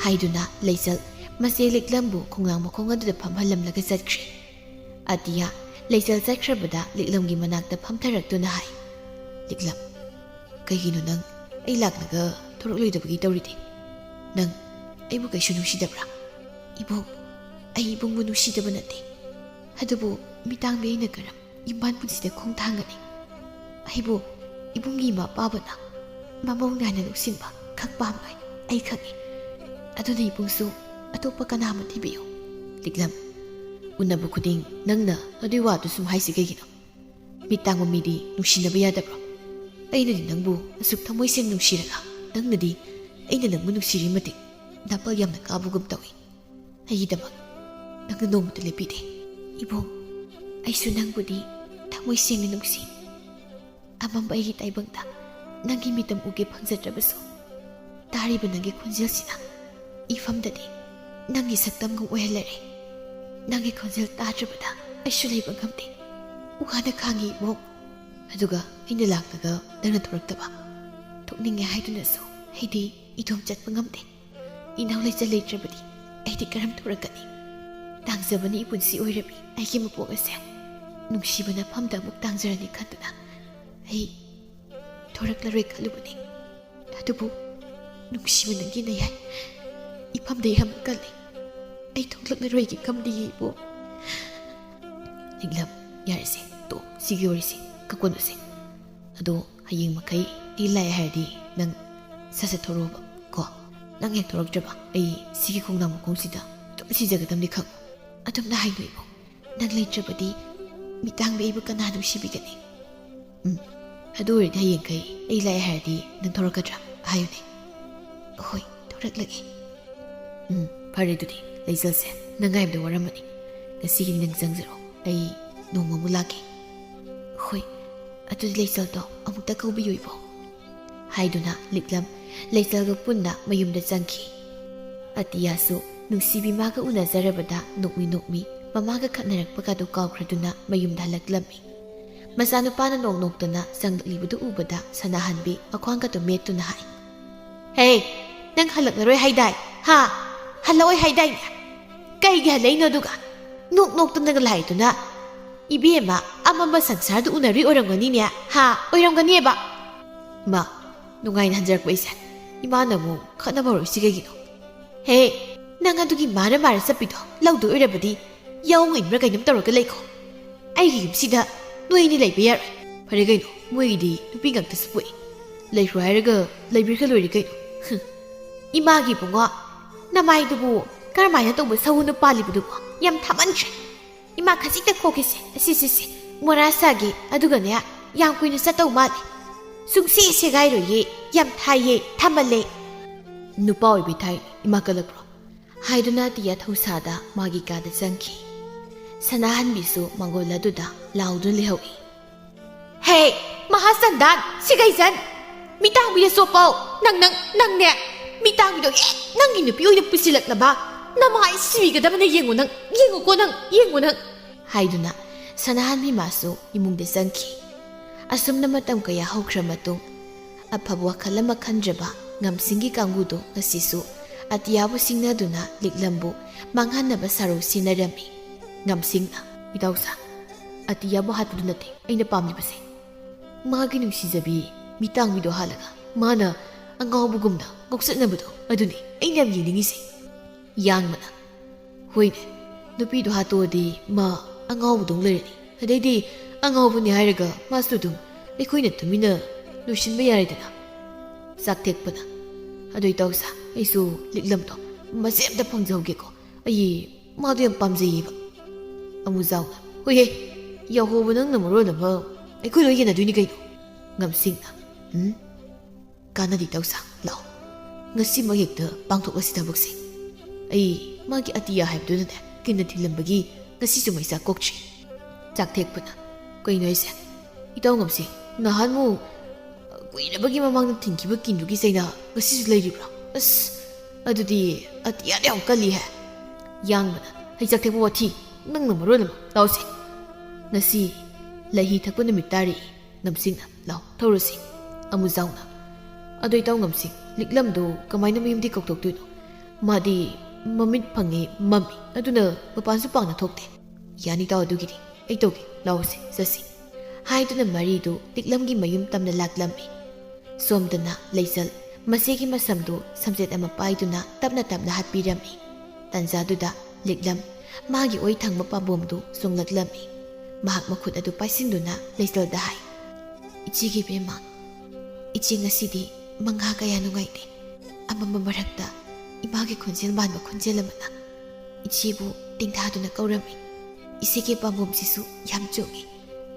ꯍꯥꯏꯗꯨꯅ ꯂꯩꯆꯜ ꯃꯆꯦ ꯂꯤꯛꯂꯝꯕꯨ ꯈꯣꯡꯅꯥꯡ ꯃꯈꯣꯡ ꯑꯗꯨꯗ ꯐꯝꯍꯜꯂꯝꯂꯒ ꯆꯠꯈ꯭ꯔꯦ꯫ ꯑꯇꯤꯌꯥ ꯂꯩꯆꯜ ꯆꯠꯈ꯭ꯔꯕꯗ ꯂꯤꯛꯂꯝꯒꯤ ꯃꯅꯥꯛꯇ ꯐꯝꯊꯔꯛꯇꯨꯅ ꯍꯥꯏ, "ꯂꯤꯛꯂꯝ, ꯀꯩꯒꯤꯅꯣ ꯅꯪ ꯑꯩ ꯂꯥꯛꯂꯒ ꯊꯣꯔꯛꯂꯣꯏꯗꯕꯒꯤ ꯇꯧꯔꯤꯗꯤ? ꯅꯪ ꯑꯩꯕꯨ ꯀꯩꯁꯨ ꯅꯨꯡꯁꯤꯗꯕ꯭ꯔꯥ?" "ꯏꯕꯨꯡ, ꯑꯩ ꯏꯕꯨꯡꯕꯨ ꯅꯨꯡꯁꯤꯗꯕ ꯅꯠꯇꯦ꯫ ꯑꯗꯨꯕꯨ ꯃꯤꯇꯥꯡꯕꯤ ꯑꯩꯅ ꯀꯔꯝ ꯏꯝꯐꯥꯜ ꯄꯨꯟꯁꯤꯗ ꯈꯣꯡ ꯊꯥꯡꯒꯅꯤ? ꯑꯩꯕꯨ ꯏꯕꯨꯡꯒꯤ ꯏꯃꯥ ꯄꯥꯕꯅ ꯃꯃꯧ ꯅꯥꯏꯅ ꯂꯧꯁꯤꯟꯕ ꯈꯛ ꯄꯥꯝꯕ ꯑꯩ ꯈꯪꯏ꯫ ꯑꯗꯨꯅ ꯏꯕꯨꯡꯁꯨ ꯑꯇꯣꯞꯄ ꯀꯅꯥ ꯑꯃ ꯊꯤꯕꯤꯌꯨ꯫ ꯂꯤꯛꯂꯝ, ꯎꯅꯕ ꯈꯨꯗꯤꯡ ꯅꯪꯅ ꯑꯗꯨꯏ ꯋꯥꯗꯨ ꯁꯨꯝ ꯍꯥꯏꯁꯤ ꯀꯩꯒꯤꯅꯣ? ꯃꯤꯠ ꯇꯥꯡꯕ ꯃꯤꯗꯤ ꯅꯨꯡꯁꯤꯅꯕ ꯌꯥꯗꯕ꯭ꯔꯣ? ꯑꯩꯅꯗꯤ ꯅꯪꯕꯨ ꯑꯁꯨꯛ ꯊꯃꯣꯏ ꯁꯦꯡꯅ ꯅꯨꯡꯁꯤꯔꯒ ꯅꯪꯅꯗꯤ ꯑꯩꯅ ꯅꯪꯕꯨ ꯅꯨꯡꯁꯤꯔꯤ ꯃꯇꯤꯛ ꯅꯥꯄꯜ ꯌꯥꯝꯅ ꯀꯥꯕꯒꯨꯝ ꯇꯧꯏ꯫ ꯑꯩꯒꯤꯗꯃꯛ ꯅꯪꯅ ꯅꯣꯡꯃꯇ ꯂꯦꯞꯄꯤꯗꯦ꯫ ꯏꯕꯨꯡ, ꯑꯩꯁꯨ ꯅꯪꯕꯨꯗꯤ ꯊꯃꯣꯏ ꯁꯦꯡꯅ ꯅꯨꯡꯁꯤ꯫ ꯑꯃꯝꯕ ꯑꯩꯒꯤ ꯇꯥꯏꯕꯪꯗ ꯅꯪꯒꯤ ꯃꯤꯇꯝ ꯎꯒꯦ ꯐꯪꯖꯗ꯭ꯔꯕꯁꯨ, ꯇꯥꯔꯤꯕ ꯅꯪꯒꯤ ꯈꯣꯟꯖꯦꯜꯁꯤꯅ ꯏꯐꯝꯗꯗꯤ ꯅꯪꯒꯤ ꯁꯛꯇꯝꯒꯨꯝ ꯑꯣꯏꯍꯜꯂꯔꯦ꯫ ꯅꯪꯒꯤ ꯈꯣꯟꯖꯦꯜ ꯇꯥꯗ꯭ꯔꯕꯗ ꯑꯩꯁꯨ ꯂꯩꯕ ꯉꯝꯗꯦ꯫ ꯋꯥꯅ ꯈꯥꯡꯉꯤ ꯏꯕꯨꯡ꯫ ꯑꯗꯨꯒ ꯑꯩꯅ ꯂꯥꯛꯂꯒ ꯅꯪꯅ ꯊꯣꯔꯛꯇꯕ꯫ ꯊꯣꯛꯅꯤꯡꯉꯦ ꯍꯥꯏꯗꯨꯅꯁꯨ ꯑꯩꯗꯤ ꯏꯇꯣꯝ ꯆꯠꯄ ꯉꯝꯗꯦ꯫ ꯏꯅꯥꯎ ꯂꯩꯆꯜ ꯂꯩꯇ꯭ꯔꯕꯗꯤ ꯑꯩꯗꯤ ꯀꯔꯝ ꯊꯣꯔꯛꯀꯅꯤ? ꯇꯥꯡꯖꯕꯅ ꯏꯄꯨꯟꯁꯤ ꯑꯣꯏꯔꯝꯃꯤ ꯑꯩꯒꯤ ꯃꯄꯣꯛ ꯑꯁꯦ꯫ ꯅꯨꯡꯁꯤꯕꯅ ꯐꯝꯗ ꯑꯃꯨꯛ ꯇꯥꯡꯖꯔꯅꯤ ꯈꯟꯗꯨꯅ ꯑꯩ ꯊꯣꯔꯛꯂꯔꯣꯏ ꯈꯜꯂꯨꯕꯅꯤ꯫ ꯑꯗꯨꯕꯨ ꯅꯨꯡꯁꯤꯕ ꯅꯪꯒꯤ ꯅꯌꯥꯏ ꯏꯐꯝꯗ ꯌꯥꯝꯅ ꯀꯜꯂꯤ꯫ ꯑꯩ ꯊꯣꯛꯂꯛꯂꯔꯣꯏꯒꯦ ꯈꯝꯗꯤꯌꯦ ꯏꯕꯣ꯫ ꯂꯤꯛꯂꯝ, ꯌꯥꯔꯦꯁꯦ, ꯇꯣ, ꯁꯤꯒꯤ ꯋꯥꯔꯤꯁꯦ ꯀꯛꯀꯣꯟꯅꯁꯦ꯫ ꯑꯗꯣ ꯍꯌꯦꯡ ꯃꯈꯩ ꯑꯩ ꯂꯥꯛꯑꯦ ꯍꯥꯏꯔꯗꯤ ꯅꯪ ꯁꯠ ꯁꯠ ꯊꯣꯔꯛꯑꯣꯕ ꯀꯣ꯫ ꯅꯪ ꯍꯦꯛ ꯊꯣꯔꯛꯇ꯭ꯔꯕ ꯑꯩ ꯁꯤꯒꯤ ꯈꯣꯡꯅꯥꯡ ꯃꯈꯣꯡꯁꯤꯗ ꯑꯗꯨꯝ ꯁꯤꯖꯒꯗꯕꯅꯤ ꯈꯪꯉꯨ꯫ ꯑꯗꯨꯝꯅ ꯍꯥꯏꯅꯨ ꯏꯕꯣ꯫ ꯅꯪ ꯂꯩꯇ꯭ꯔꯕꯗꯤ ꯃꯤꯇꯥꯡꯕꯤ ꯑꯩꯕꯨ ꯀꯅꯥ ꯅꯨꯡꯁꯤꯕꯤꯒꯅꯤ? ꯎꯝ, ꯑꯗꯨ ꯑꯣꯏꯔꯗꯤ ꯍꯌꯦꯡꯈꯩ ꯑꯩ ꯂꯥꯛꯑꯦ ꯍꯥꯏꯔꯗꯤ ꯅꯪ ꯊꯣꯔꯛꯀꯗ꯭ꯔꯥ? ꯍꯥꯏꯌꯨꯅꯦ꯫ ꯍꯣꯏ, ꯊꯣꯔꯛꯂꯒꯦ꯫ ꯎꯝ, ꯐꯔꯦ ꯑꯗꯨꯗꯤ, ꯂꯩꯆꯜꯁꯦ, ꯅꯪ ꯉꯥꯏꯕꯗ ꯋꯥꯔꯝꯃꯅꯤ꯫ ꯉꯁꯤꯒꯤꯗꯤ ꯅꯪ ꯆꯪꯖꯔꯣ, ꯑꯩ ꯅꯣꯡꯃ ꯑꯃꯨꯛ ꯂꯥꯛꯀꯦ꯫ ꯍꯣꯏ, ꯑꯗꯨꯗꯤ ꯂꯩꯆꯜꯗꯣ ꯑꯃꯨꯛꯇ ꯀꯧꯕꯤꯌꯨ ꯏꯕꯣ꯫ ꯍꯥꯏꯗꯨꯅ ꯂꯤꯛꯂꯝ ꯂꯩꯆꯜꯒ ꯄꯨꯟꯅ ꯃꯌꯨꯝꯗ ꯆꯪꯈꯤ꯫ ꯑꯇꯤꯌꯥꯁꯨ ꯅꯨꯡꯁꯤꯕꯤ ꯃꯥꯒ ꯎꯅꯖꯔꯕꯗ ꯅꯣꯛꯃꯤ ꯅꯣꯛꯃꯤ ꯃꯃꯥꯒ ꯈꯠꯅꯔꯛꯄꯒꯗꯨ ꯀꯥꯎꯈ꯭ꯔꯗꯨꯅ ꯃꯌꯨꯝꯗ ꯍꯜꯂꯛꯂꯝꯃꯤ꯫ ꯃꯆꯥꯅꯨꯄꯥꯅ ꯅꯣꯛ ꯅꯣꯛꯇꯅ ꯆꯪꯂꯛꯂꯤꯕꯗꯨ ꯎꯕꯗ ꯁꯅꯥꯍꯟꯕꯤ ꯃꯈ꯭ꯋꯥꯡꯒꯗꯨ ꯃꯦꯠꯇꯨꯅ ꯍꯥꯏ, "ꯍꯦ, ꯅꯪ ꯍꯜꯂꯛꯂꯔꯣꯏ ꯍꯥꯏꯗꯥꯏ? ꯍꯥ? ꯍꯜꯂꯛꯑꯣꯏ ꯍꯥꯏꯗꯥꯏꯅꯦ? ꯀꯩꯒꯤ ꯍꯜꯂꯛꯏꯅꯣ ꯑꯗꯨꯒ? ꯅꯣꯛ ꯅꯣꯛꯇꯅꯒ ꯂꯥꯛꯏꯗꯨꯅ? ꯏꯕꯦꯝꯃ, ꯑꯃꯝꯕ ꯁꯪꯁꯥꯔꯗꯨ ꯎꯅꯔꯨꯏ ꯑꯣꯏꯔꯝꯒꯅꯤꯅꯦ? ꯍꯥ? ꯑꯣꯏꯔꯝꯒꯅꯤꯕ?" ꯃꯥ, ꯅꯨꯡꯉꯥꯏꯅ ꯍꯟꯖꯔꯛꯄ ꯑꯩꯁꯦ ꯏꯃꯥꯅ ꯑꯃꯨꯛ ꯈꯠꯅꯕ ꯍꯧꯔꯛꯏꯁꯤ ꯀꯩꯒꯤꯅꯣ? ꯍꯦ, ꯅꯪ ꯑꯗꯨꯒꯤ ꯃꯥꯔ ꯃꯥꯔ ꯆꯠꯄꯤꯗꯣ ꯂꯧꯗꯣꯏ ꯑꯣꯏꯔꯕꯗꯤ ꯌꯥꯎ ꯏꯟꯕ꯭ꯔꯥ ꯀꯩꯅꯣꯝ ꯇꯧꯔꯒ ꯂꯩꯈꯣ꯫ ꯑꯩꯒꯤ ꯌꯨꯝꯁꯤꯗ ꯅꯣꯏ ꯑꯅꯤ ꯂꯩꯕ ꯌꯥꯔꯣꯏ꯫ ꯐꯔꯦ ꯀꯩꯅꯣ, ꯃꯣꯏꯒꯤꯗꯤ ꯅꯨꯄꯤ ꯉꯥꯛꯇꯁꯨ ꯄꯣꯛꯏ꯫ ꯂꯩꯈ꯭ꯔꯣ ꯍꯥꯏꯔꯒ ꯂꯩꯕꯤꯈ꯭ꯔ ꯂꯣꯏꯔꯦ ꯀꯩꯅꯣ꯫ ꯍꯨꯝ꯫ ꯏꯃꯥꯒꯤ ꯏꯕꯨꯡꯉꯣ, ꯅꯃꯥꯏꯗꯨꯕꯨ ꯀꯔꯝꯍꯥꯏꯅ ꯇꯧꯕ ꯁꯎꯅ ꯄꯥꯜꯂꯤꯕꯗꯨꯕꯨ? ꯌꯥꯝ ꯊꯥꯃꯟꯈ꯭ꯔꯦ꯫ ꯏꯃꯥ ꯈꯖꯤꯛꯇ ꯈꯣꯛꯈꯤꯁꯦ꯫ ꯑꯁꯤꯁꯤꯁꯦ ꯃꯣꯔꯥ ꯁꯥꯒꯦ, ꯑꯗꯨꯒꯅꯦ, ꯌꯥꯝ ꯀꯨꯏꯅ ꯆꯠꯇꯧ ꯃꯥꯜꯂꯦ꯫ ꯁꯨꯡꯁꯦ ꯁꯦꯒꯥꯏꯔꯣꯏꯌꯦ꯫ ꯌꯥꯝ ꯊꯥꯏꯌꯦ, ꯊꯥꯃꯜꯂꯦ꯫ ꯅꯨꯄꯥ ꯑꯣꯏꯕꯤ ꯊꯥꯏ, ꯏꯃꯥ ꯀꯜꯂꯛꯄ꯭ꯔꯣ? ꯍꯥꯏꯗꯨꯅ ꯑꯇꯤꯌꯥ ꯊꯧꯁꯥꯗ ꯃꯥꯒꯤ ꯀꯥꯗ ꯆꯪꯈꯤ꯫ ꯁꯅꯥꯍꯟꯕꯤꯁꯨ ꯃꯥꯡꯒꯣꯜ ꯑꯗꯨꯗ ꯂꯥꯎꯗꯨꯅ ꯂꯩꯍꯧꯏ꯫ "ꯍꯦ, ꯃꯍꯥꯁꯟꯗꯥꯟ, ꯁꯤꯒꯩꯖꯟ! ꯃꯤꯇꯥꯡꯕꯤꯗ ꯆꯣꯞꯄꯧ! ꯅꯪ, ꯅꯪ, ꯅꯪꯅꯦ! ꯃꯤꯇꯥꯡꯕꯤꯗꯣ ꯍꯦꯛ ꯅꯪꯒꯤ ꯅꯨꯄꯤ ꯑꯣꯏꯅ ꯄꯨꯁꯤꯜꯂꯛꯅꯕ! ꯅꯃꯥꯏ ꯁꯤꯕꯤꯒꯗꯕꯅꯦ! ꯌꯦꯡꯉꯨ ꯅꯪ! ꯌꯦꯡꯉꯨꯀꯣ ꯅꯪ! ꯌꯦꯡꯉꯨ ꯅꯪ!" ꯍꯥꯏꯗꯨꯅ ꯁꯅꯥꯍꯟꯕꯤ ꯃꯥꯁꯨ ꯏꯃꯨꯡꯗ ꯆꯪꯈꯤ꯫ ꯑꯁꯨꯝꯅ ꯃꯇꯝ ꯀꯌꯥ ꯍꯧꯈ꯭ꯔ ꯃꯇꯨꯡ, ꯑꯐꯕ ꯋꯥꯈꯜ ꯑꯃ ꯈꯟꯗ꯭ꯔꯕ ꯉꯝꯁꯤꯡꯒꯤ ꯀꯥꯡꯕꯨꯗꯨ ꯉꯁꯤꯁꯨ ꯑꯇꯤꯌꯥꯕꯨ ꯁꯤꯡꯅꯗꯨꯅ ꯂꯤꯛꯂꯝꯕꯨ ꯃꯥꯡꯍꯟꯅꯕ ꯁꯥꯔꯧ ꯁꯤꯟꯅꯔꯝꯃꯤ꯫ ꯉꯝꯁꯤꯡꯅ, "ꯏꯇꯥꯎꯁꯥ, ꯑꯇꯤꯌꯥꯕꯨ ꯍꯥꯠꯄꯗꯨ ꯅꯠꯇꯦ ꯑꯩꯅ ꯄꯥꯝꯂꯤꯕꯁꯦ꯫ ꯃꯥꯒꯤ ꯅꯨꯡꯁꯤꯖꯕꯤ ꯃꯤꯇꯥꯡꯕꯤꯗꯣ ꯍꯥꯠꯂꯒ ꯃꯥꯅ ꯑꯉꯥꯎꯕꯒꯨꯝꯅ ꯉꯥꯎꯆꯠꯅꯕꯗꯣ, ꯑꯗꯨꯅꯤ ꯑꯩꯅ ꯌꯥꯝ ꯌꯦꯡꯅꯤꯡꯉꯤꯁꯦ꯫" ꯌꯥꯡꯕꯅ, "ꯍꯣꯏꯅꯦ, ꯅꯨꯄꯤꯗꯣ ꯍꯥꯠꯇꯣꯛꯑꯗꯤ ꯃꯥ ꯑꯉꯥꯎꯕꯗꯧ ꯂꯩꯔꯅꯤ꯫ ꯑꯗꯩꯗꯤ ꯑꯉꯥꯎꯕꯅꯤ ꯍꯥꯏꯔꯒ ꯃꯥꯁꯨ ꯑꯗꯨꯝ ꯑꯩꯈꯣꯏꯅ ꯇꯨꯃꯤꯟꯅ ꯂꯣꯏꯁꯤꯟꯕ ꯌꯥꯔꯦꯗꯅ꯫" ꯆꯥꯛꯊꯦꯛꯄꯅ, "ꯑꯗꯨ ꯏꯇꯥꯎꯁꯥ, ꯑꯩꯁꯨ ꯂꯤꯛꯂꯝꯗꯣ ꯃꯆꯦ ꯑꯝꯇ ꯐꯪꯖꯍꯧꯒꯦꯀꯣ꯫ ꯑꯩ ꯃꯥꯗꯣ ꯌꯥꯝ ꯄꯥꯝꯖꯩꯌꯦꯕ꯫" ꯑꯃꯨꯖꯥꯎꯅ, "ꯍꯣꯏꯍꯦ, ꯌꯥꯍꯣꯕ ꯅꯪꯅ ꯃꯔꯣꯟ ꯑꯃ ꯑꯩꯈꯣꯏ ꯂꯣꯏ ꯌꯦꯟꯅꯗꯣꯏꯅꯤ ꯀꯩꯅꯣ꯫" ꯉꯝꯁꯤꯡꯅ, "ꯎꯝ, ꯀꯥꯟꯅꯗꯦ ꯏꯇꯥꯎꯁꯥ, ꯂꯥꯛꯑꯣ, ꯉꯁꯤꯃꯛ ꯍꯦꯛꯇ ꯄꯥꯡꯊꯣꯛꯂꯁꯤ ꯊꯕꯛꯁꯦ꯫ ꯑꯩ ꯃꯥꯒꯤ ꯑꯇꯤꯌꯥ ꯍꯥꯏꯕꯗꯨꯗꯅꯦ ꯀꯤꯟꯅ ꯊꯤꯜꯂꯝꯕꯒꯤ ꯉꯁꯤꯁꯨ ꯃꯩꯆꯥꯛ ꯀꯣꯛꯇ꯭ꯔꯤ꯫" ꯆꯥꯛꯊꯦꯛꯄꯅ, "ꯀꯩꯅꯣ ꯍꯥꯏꯁꯦ? ꯏꯇꯥꯎ ꯉꯝꯁꯤꯡ, ꯅꯍꯥꯟꯃꯨꯛ ꯀꯨꯏꯔꯕꯒꯤ ꯃꯃꯥꯡꯗ ꯊꯤꯟꯈꯤꯕ ꯀꯤꯟꯗꯨꯒꯤ ꯆꯩꯅꯥ ꯉꯁꯤꯁꯨ ꯂꯩꯔꯤꯕ꯭ꯔꯣ? ꯑꯁ, ꯑꯗꯨꯗꯤ ꯑꯇꯤꯌꯥꯗ ꯌꯥꯝ ꯀꯜꯂꯤꯍꯦ꯫" ꯌꯥꯡꯕꯅ, "ꯍꯩ ꯆꯥꯛꯊꯦꯛꯄ ꯋꯥꯊꯤ, ꯅꯪꯅ ꯃꯔꯣꯟ ꯑꯃ, ꯂꯥꯎꯁꯦ꯫ ꯉꯁꯤ ꯂꯩꯍꯤ ꯊꯛꯄ ꯅꯨꯃꯤꯠ ꯇꯥꯔꯦ꯫" ꯉꯝꯁꯤꯡꯅ, "ꯂꯥꯎ, ꯊꯧꯔꯁꯤ꯫" ꯑꯃꯨꯖꯥꯎꯅ, "ꯑꯗꯣ ꯏꯇꯥꯎ ꯉꯝꯁꯤꯡ, ꯂꯤꯛꯂꯝꯗꯣ ꯀꯃꯥꯏꯅ ꯃꯌꯨꯝꯗꯤ ꯀꯧꯊꯣꯛꯇꯣꯏꯅꯣ? ꯃꯥꯗꯤ ꯃꯃꯤꯠ ꯐꯪꯉꯤ ꯃꯝꯃꯤ, ꯑꯗꯨꯅ ꯃꯄꯥꯟꯁꯨ ꯄꯥꯡꯅ ꯊꯣꯛꯇꯦ꯫" "ꯌꯥꯅꯤ ꯏꯇꯥꯎ, ꯑꯗꯨꯒꯤꯗꯤ ꯑꯩ ꯇꯧꯒꯦ, ꯂꯥꯎꯁꯦ, ꯆꯠꯁꯤ꯫" ꯍꯥꯏꯗꯨꯅ ꯃꯔꯤꯗꯨ ꯂꯤꯛꯂꯝꯒꯤ ꯃꯌꯨꯝ ꯇꯝꯅ ꯂꯥꯛꯂꯝꯃꯤ꯫ ꯁꯣꯝꯗꯅ ꯂꯩꯆꯜ ꯃꯆꯦꯒꯤ ꯃꯁꯝꯗꯨ ꯁꯝꯖꯦꯠ ꯑꯃ ꯄꯥꯏꯗꯨꯅ ꯇꯞꯅ ꯇꯞꯅ ꯍꯥꯠꯄꯤꯔꯝꯃꯤ꯫ ꯇꯟꯖꯥꯗꯨꯗ ꯂꯤꯛꯂꯝ ꯃꯥꯒꯤ ꯑꯣꯏ ꯊꯪꯕ ꯄꯥꯝꯕꯣꯝꯗꯨ ꯆꯣꯡꯂꯛꯂꯝꯃꯤ꯫ ꯃꯍꯥꯛ ꯃꯈꯨꯠ ꯑꯗꯨ ꯄꯥꯏꯁꯤꯟꯗꯨꯅ ꯂꯩꯆꯜꯗ ꯍꯥꯏ, "ꯏꯆꯦꯒꯤ ꯏꯕꯦꯝꯃ, ꯏꯆꯦ ꯉꯁꯤꯗꯤ ꯃꯪꯍꯥ ꯀꯌꯥ ꯅꯨꯡꯉꯥꯏꯇꯦ꯫ ꯑꯃꯝꯕ ꯃꯔꯛꯇ ꯏꯃꯥꯒꯤ ꯈꯣꯟꯖꯦꯜ ꯃꯥꯟꯕ ꯈꯣꯟꯖꯦꯜ ꯑꯃꯅ ꯏꯆꯦꯕꯨ ꯇꯦꯡꯊꯥꯗꯨꯅ ꯀꯧꯔꯝꯃꯤ꯫ ꯏꯆꯦꯒꯤ ꯄꯥꯝꯕꯣꯝꯁꯤꯁꯨ ꯌꯥꯝ ꯆꯣꯡꯉꯤ꯫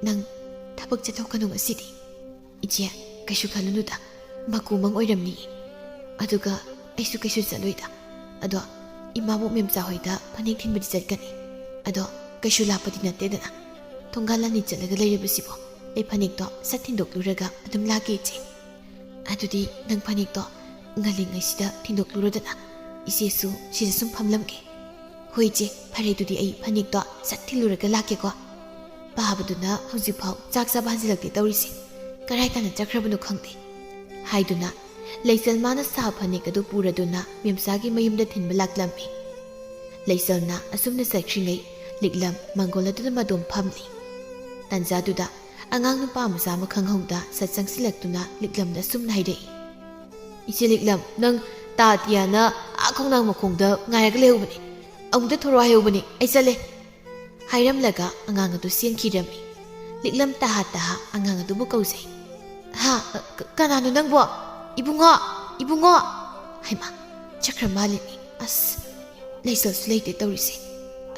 ꯅꯪ ꯊꯕꯛ ꯆꯠꯊꯣꯛꯀꯅꯨ ꯉꯁꯤꯗꯤ꯫ ꯏꯆꯦ, ꯀꯩꯁꯨ ꯈꯜꯂꯨꯅꯨꯗ, ꯃꯀꯨ ꯃꯪ ꯑꯣꯏꯔꯝꯅꯤꯌꯦ꯫ ꯑꯗꯨꯒ ꯑꯩꯁꯨ ꯀꯩꯁꯨ ꯆꯠꯂꯣꯏꯗ꯫ ꯑꯗꯣ ꯏꯃꯥꯕꯣꯛ ꯃꯦꯝꯆꯥ ꯍꯣꯏꯗ ꯐꯅꯦꯛ ꯊꯤꯟꯕꯗꯤ ꯆꯠꯀꯅꯤ꯫ ꯑꯗꯣ ꯀꯩꯁꯨ ꯂꯥꯞꯄꯗꯤ ꯅꯠꯇꯦꯗꯅ꯫ ꯊꯣꯡꯒꯥꯜ ꯑꯅꯤ ꯆꯠꯂꯒ ꯂꯩꯔꯕꯁꯤꯕꯣ? ꯑꯩ ꯐꯅꯦꯛꯇꯣ ꯁꯠ ꯊꯤꯟꯗꯣꯛꯂꯨꯔꯒ ꯑꯗꯨꯝ ꯂꯥꯛꯀꯦ, ꯏꯆꯦ꯫ ꯑꯗꯨꯗꯤ ꯅꯪ ꯐꯅꯦꯛꯇꯣ ꯉꯜꯂꯤꯉꯩꯁꯤꯗ ꯊꯤꯟꯗꯣꯛꯂꯨꯔꯣꯗꯅ꯫ ꯏꯆꯦꯁꯨ ꯁꯤꯗ ꯁꯨꯝ ꯐꯝꯂꯝꯒꯦ꯫ ꯍꯣꯏ, ꯏꯆꯦ, ꯐꯔꯦ, ꯑꯗꯨꯗꯤ ꯑꯩ ꯐꯅꯦꯛꯇꯣ ꯁꯠ ꯊꯤꯜꯂꯨꯔꯒ ꯂꯥꯛꯀꯦꯀꯣ꯫ ꯄꯥꯕꯗꯨꯅ ꯍꯧꯖꯤꯛꯐꯥꯎ ꯆꯥꯛ ꯆꯥꯕ ꯍꯟꯖꯤꯜꯂꯛꯇꯦ ꯇꯧꯔꯤꯁꯦ꯫ ꯀꯔꯥꯏ ꯇꯥꯟꯅ ꯆꯠꯈ꯭ꯔꯕꯅꯣ ꯈꯪꯗꯦ꯫ ꯍꯥꯏꯗꯨꯅ ꯂꯩꯆꯜ ꯃꯥꯅ ꯁꯥꯕ ꯐꯅꯦꯛ ꯑꯗꯨ ꯄꯨꯔꯗꯨꯅ ꯃꯦꯝꯆꯥꯒꯤ ꯃꯌꯨꯝꯗ ꯊꯤꯟꯕ ꯂꯥꯛꯂꯝꯃꯤ꯫ ꯂꯩꯆꯜꯅ ꯑꯁꯨꯝꯅ ꯆꯠꯈ꯭ꯔꯤꯉꯩ ꯂꯤꯛꯂꯝ ꯃꯪꯒꯣꯜ ꯑꯗꯨꯗ ꯃꯇꯣꯝ ꯐꯝꯂꯤ꯫ ꯇꯥꯟꯖꯥꯗꯨꯗ ꯑꯉꯥꯡ ꯅꯨꯄꯥ ꯃꯆꯥ ꯑꯃ ꯈꯪꯍꯧꯗ ꯁꯠ ꯆꯪꯁꯤꯜꯂꯛꯇꯨꯅ ꯂꯤꯛꯂꯝꯗ ꯑꯁꯨꯝꯅ ꯍꯥꯏꯔꯛꯏ, "ꯏꯆꯦ ꯂꯤꯛꯂꯝ, ꯅꯪ ꯇꯥ ꯇꯤꯌꯥꯅ ꯑꯥ ꯈꯣꯡꯅꯥꯡ ꯃꯈꯣꯡꯗ ꯉꯥꯏꯔꯒ ꯂꯩꯍꯧꯕꯅꯤ꯫ ꯑꯃꯨꯛꯇ ꯊꯣꯔꯛꯑꯣ ꯍꯥꯏꯍꯧꯕꯅꯤ꯫ ꯑꯩ ꯆꯠꯂꯦ꯫" ꯍꯥꯏꯔꯝꯂꯒ ꯑꯉꯥꯡ ꯑꯗꯨ ꯆꯦꯟꯈꯤꯔꯝꯃꯤ꯫ ꯂꯤꯛꯂꯝ ꯇꯍꯥ ꯇꯍꯥ ꯑꯉꯥꯡ ꯑꯗꯨꯕꯨ ꯀꯧꯖꯩ꯫ "ꯍꯥ? ꯀ-, ꯀꯅꯥꯅꯣ ꯅꯪꯕꯣ? ꯏꯕꯨꯡꯉꯣ! ꯏꯕꯨꯡꯉꯣ!" ꯍꯩꯃꯥ! ꯆꯠꯈ꯭ꯔ ꯃꯥꯜꯂꯤꯅꯤ꯫ ꯑꯁ! ꯂꯩꯆꯜꯁꯨ ꯂꯩꯇꯦ ꯇꯧꯔꯤꯁꯦ꯫